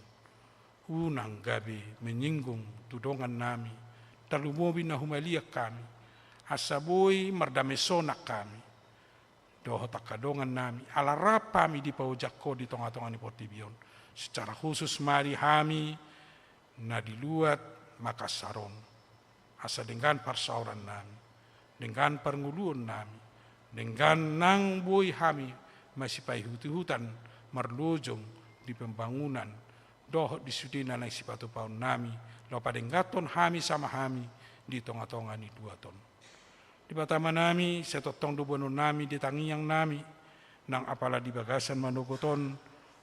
unang gabe menyinggung tu dongannami, tarlumobi na humaliang hami, asa boi mardame sonang hami dohot angka dongannami, ala rap hami dipaojak Ho di tonga-tonga ni portibi on. Secara khusus ma di hami na di luat Makassar on, asa denggan parsaorannami, denggan parngoluonnami, denggan nang boi hami masipaihut-ihutan marlojong di pembangunan dohot di sude na naeng sipatupaonnami, laho padengganhon hami sama hami di tonga-tonga ni luat on. Debata Amanami, sai tongtong do boanonnami di tangiangnami, nang apala di bagasan manogot on,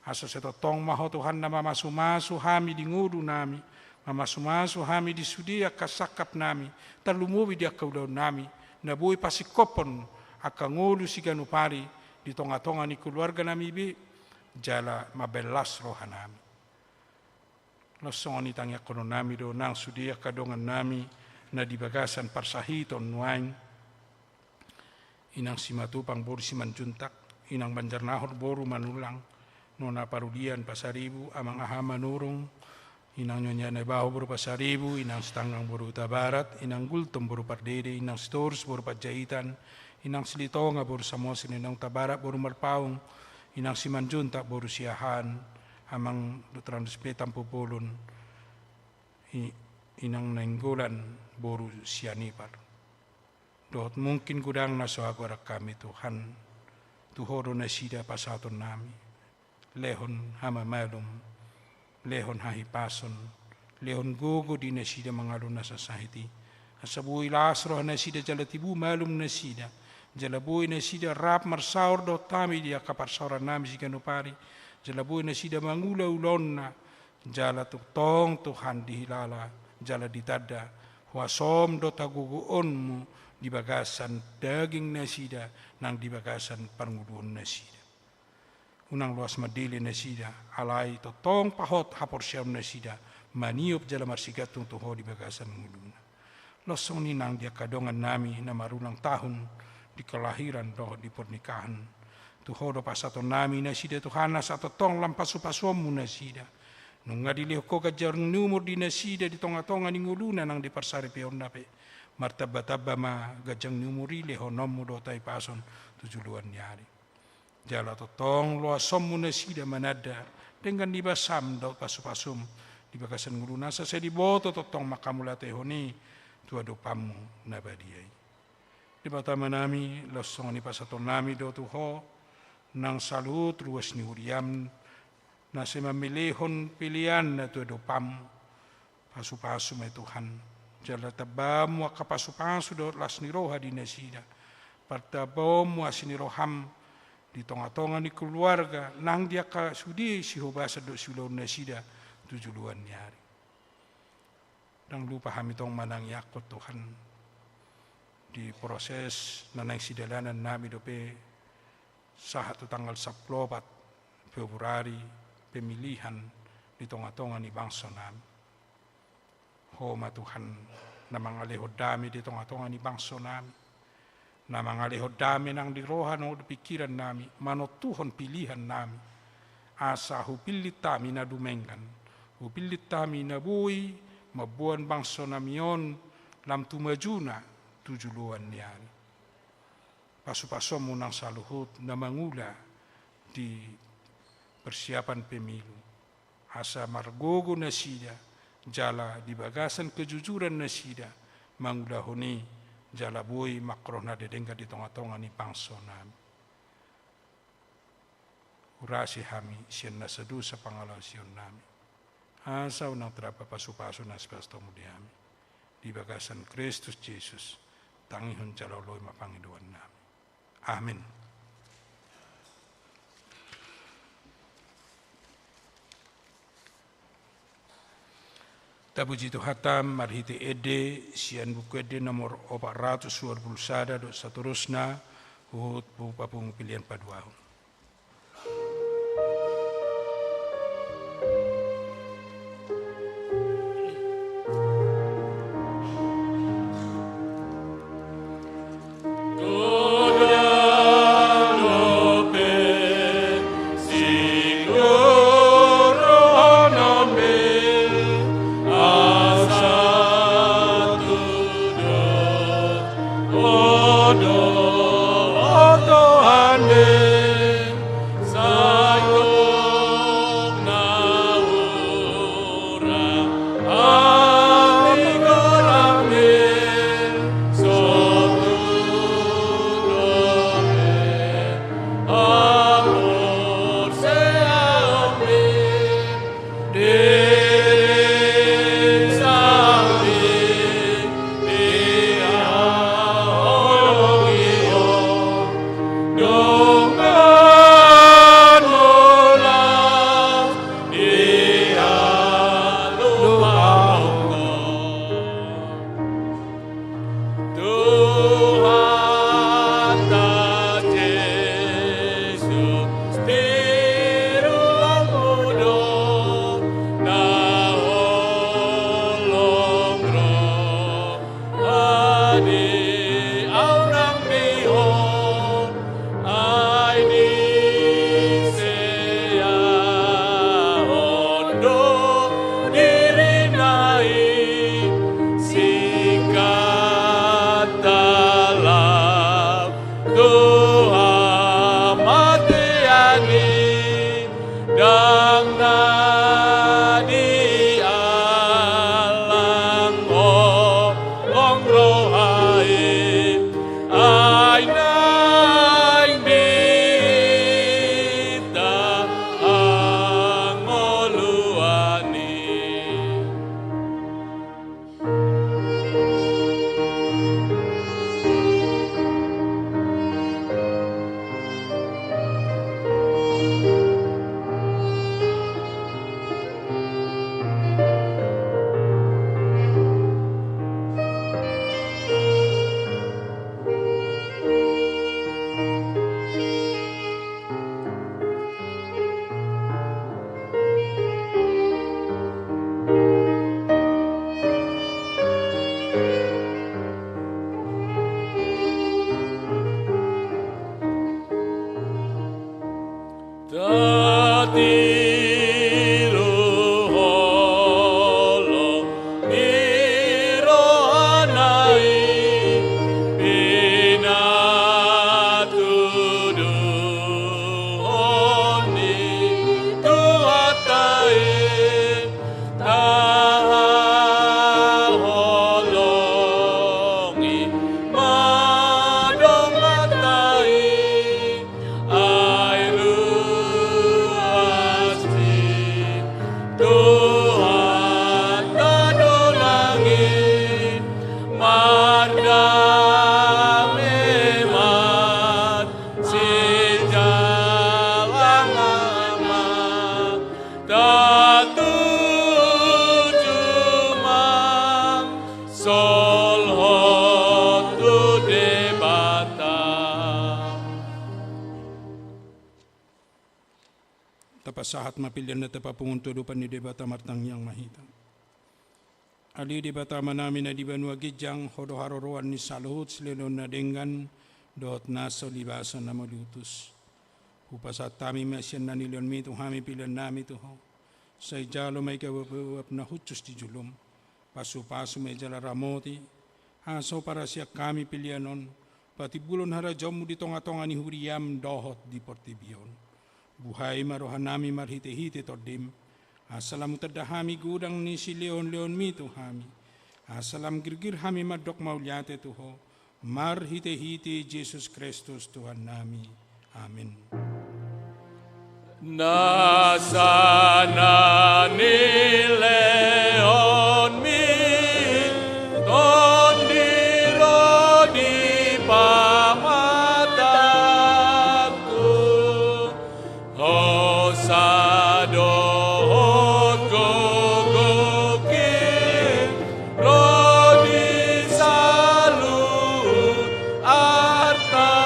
asa sai tongtong ma Ho Tuhan na mamasu-masu hami di ngolunami, mamasu-masu hami di sude angka sangkapnami, tarlumobi di angka ulaonnami, na boi pasingkophon angka ngolu siganup ari di tonga-tonga ni keluarganami be, jala mambahen las rohanami. Laos songon i tangiangkononnami do nang sude angka dongannami na di bagasan parsahiton nuaeng, inang Simatupang boru Simanjuntak, inang Banjarnahor boru Manullang, nona Parulian Pasaribu, amang aha Manurung, inang Nyonya Naibaho boru Pasaribu, inang Sitanggang boru Hutabarat, inang Gultom boru Pardede, inang Sitorus boru Panjaitan, inang Silitonga boru Samosir, inang Hutabarat boru Marpaung, inang Simanjuntak boru Siahaan, amang Dr. Andreas P. Tampubolon, i-, inang Nainggolan boru Sianipar. Dohot mungkin godang na so hagoaran hami, Tuhan, tu Ho do nasida pasahatonnami. Lehon hamamalum, lehon hahipason, lehon gogo di nasida mangalo na sasahit i. Asa boi las roha nasida jala tibu malum nasida, jala boi nasida rap marsaor dohot hami di angka parsaorannami siganup ari, jala boi nasida mangula ulaonna, jala tongtong, Tuhan, dihilala jala ditanda huasom dohot hagogoonmu di bagasan daging nasida nang di bagasan parngoluon nasida. Unang loas mandele nasida, alai tongtong pahot haporseaon nasida maniop jala marsigantung tu Ho di bagasan ngoluna. Laos songon i nang di angka dongannami na marulang tahun di kelahiran dohot di pernikahan. Tu Ho do pasahatonnami nasida, Tuhan, asa tongtong lam pasupasuonmu nasida. Nunga dilehon Ho ganjang ni umur di nasida di tongatonga ni ngoluna nang di parsaripeonna pe. Martambatamba ma ganjang ni umur i lehononmu dohot hahipason tu joloan ni ari. Jala tongtong loasonmu nasida mananda denggan ni basam dohot pasupasum di bagasan ngoluna, asa sai diboto tongtong manghamauliatehon i tu adopanmu na badia i. Debata Amanami, laos songon i pasahatonnami do tu Ho nang saluhut ruas ni huriam na sai mamelehon peleanna tu adopanmu. Pasupasu ma i, Tuhan, jala tambahonmu angka pasupasu dohot las ni roha di nasida. Partambahonmu asi ni roham di tongatonga ni keluarga nang di angka sude sihobasan dohot siulaon nasida tu joloan ni ari. Ndang lupa hami tong manangiangkon, Tuhan, di proses na naeng sidalanannami dope sahat tu tanggal sampulu opat Februari, pemilihan di tongatonga ni bangsonami. Ho ma, Tuhan, na mangalehon dame di tongatonga ni bangsonami, na mangalehon dame nang di roha nang di pingkirannami, manontuhon pilihannami, asa hupillit hami na dumenggan, hupillit hami na boi mamboan bangsonami on lam tu majuna tu joloan ni ari. Pasupasuonmu nang saluhut na mangula di persiapan pemilu, asa margogo nasida jala di bagasan kejujuran nasida mangulahon i, jala boi mangkorhon na denggan di tongatonga ni bangsonami. Urasi hami sian nasa dosa pangalaosionnami, asa unang tadapot pasupasu na sipastonmu di hami. Di bagasan Kristus Jesus, tangihon jala oloi ma pangidoannami. Amin. Tapuji Tuhanta marhite ende sian Buku Ende nomor opat ratus dua pulu sada dohot saterusna, huhut hupapungu pelean paduahon. Tatilu holong ni rohana i, pinatuduhon ni Tuhanta i, tahaholongi ma donganta i. Ai ruas ni Tuhanta do langit, mardame ma sijalang ama, tatuju ma solhot tu Debata. Tapasahat ma pelean na tapapungu tu adopan ni Debata. Martangiang ma hita. Ale Debata Amanami na di banua ginjang, Ho do haroroan ni saluhut silehonlehon na denggan dohot nasa ulibasan na mauliutus. Hupasahat hami ma sian na nilehonmi tu hami peleannami tu Ho. Sai jalo ma i gabe uap na hushus di jolom. Pasupasu ma i jala ramoti, asa huparasian hami pelean on patimbulhon harajaonmu di tongatonga ni huriam dohot di portibi on. Buhai ma rohanami marhitehite Tondim, asa lam hutanda hami godang ni silehonlehonmi tu hami, asa lam girgir hami mandok mauliate tu Ho, marhitehite Jesus Kristus Tuhannami. Amen. Nasa na nilehonmi Tondi do di pamatangku, hosa dohot gogongki ro di saluhut artangku.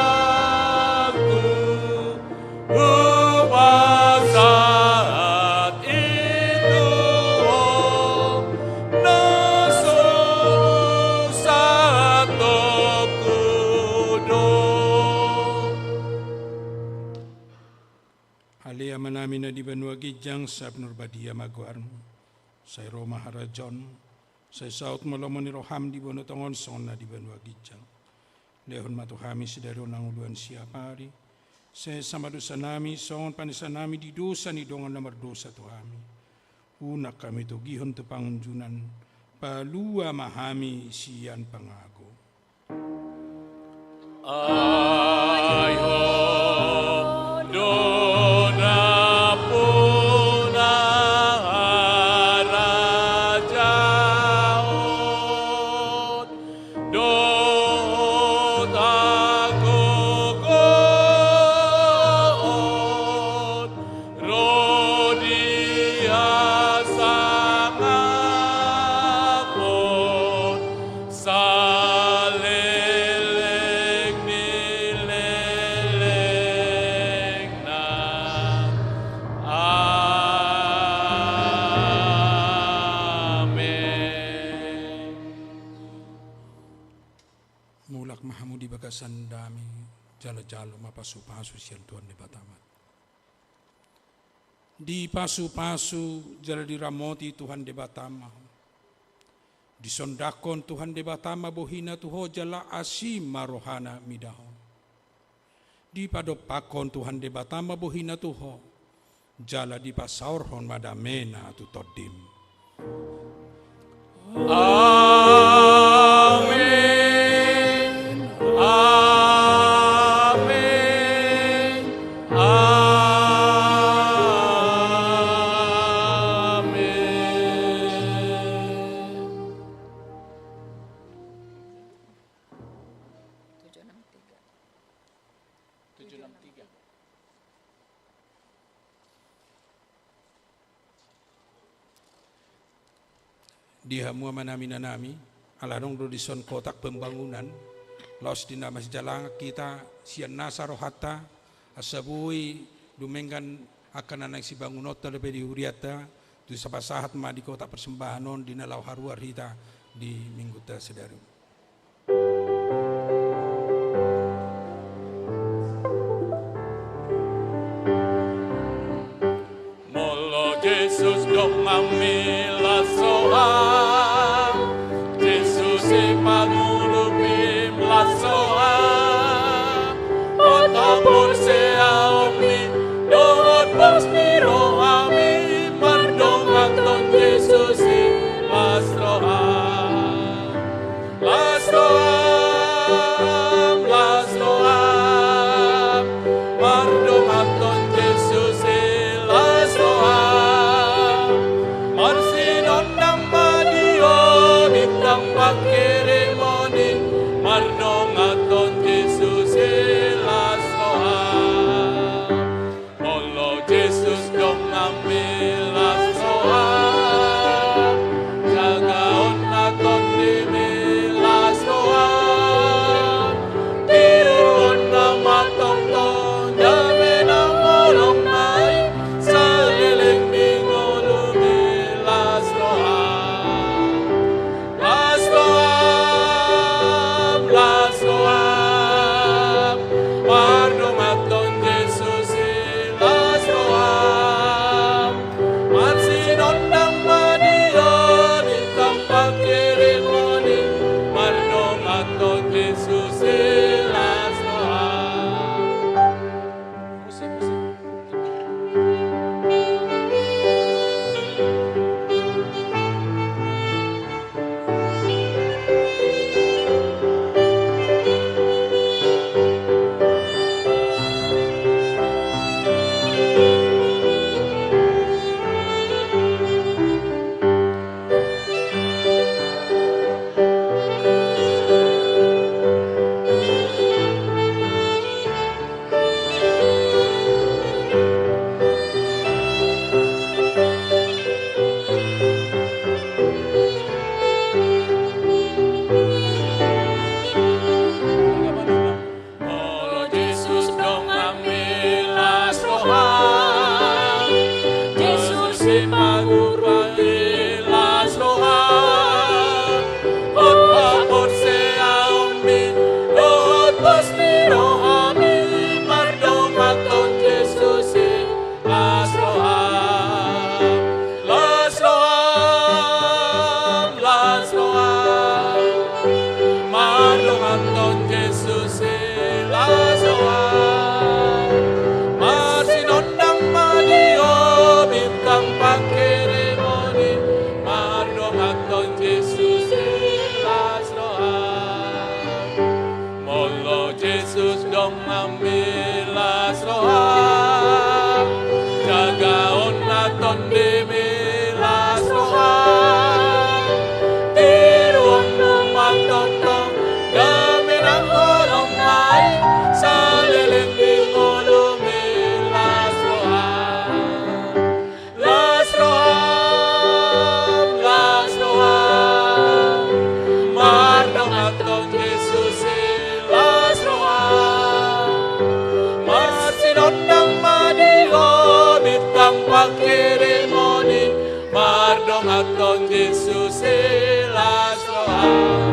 Hupasahat i tu Ho na so sahatongku do. Ale Amanami na di banua ginjang, sai pinarbadia ma goarmu. Sai ro ma harajaonmu. Sai saut ma lomo ni roham di banua tonga on songon na di banua ginjang. Lehon ma tu hami sadari on hangoluan siapari. Sai esa ma dosanami songon panesanami di dosa ni dongan na mardosa tu hami. Unang hami togihon tu pangunjunan. Palua ma hami sian pangago. Ai Ho do nampuna harajaon dohot hagogoon ro di hasangapon saleleng ni lelengna. Amen. Mulak ma hamu di bagasan dame, jala jalo ma pasupasu sian Tuhan Debata ma. Dipasupasu jala diramoti Tuhan Debata ma ho. Disondangkon Tuhan Debata ma bohina tu ho jala asi ma rohana mida ho. Dipadompakkon Tuhan Debata ma bohina tu ho, jala dipasaorhon ma damena tu tondim. Amen. Amen. Amen. Tujuh enam tiga. Tujuh enam tiga. Di hamu amanami inanami, ala adong do dison kotak pembangunan, laos di na masijalangan hita sian nasa rohanta, asa boi dumenggan angka na naeng sibangunonta dope di hurianta, tu sapasahat ma di kotak persembahan on di na laho haruar hita di minggunta sadari on. Jesus donganmi las roham, Jesus i pangulupim las roham. Oto porseaonmi dohot pos ni rohami mardongankon Jesus i las roham. Las roham, las roham, mardongankon Jesus i las roham. Marsinondang ma di ho bintang pangkirimon i mardongankon Jesus i las roham. Molo Jesus donganmi las roham, jagaonna tondimi las roham. Tiruonna ma tongtong dame na holong na i saleleng ni ngolumi las roham. Las roham, las roham, mardongankon Jesus i las roham. Marsinondang ma di ho bintang pangkirimon i mardongankon Jesus i las roham. Molo Jesus donganmi las roham, Jesus i pangurupmi las roham. Oto porseaonmi dohot pos ni rohami mardongankon Jesus i las roham. Las roham, las roham, mardongankon Jesus i las roham. Marsinondang ma di ho bintang pangkirimon i mardongankon Jesus i las roham. Molo Jesus donganmi las roham, jagaonna tondimi las roham. Tiruonna ma tongtong dame na holong na i saleleng ni ngolumi las roham. Las roham, las roham, mardongankon Jesus i las roham. Marsinondang ma di ho bintang pangkirimon i mardongankon Jesus i las roham.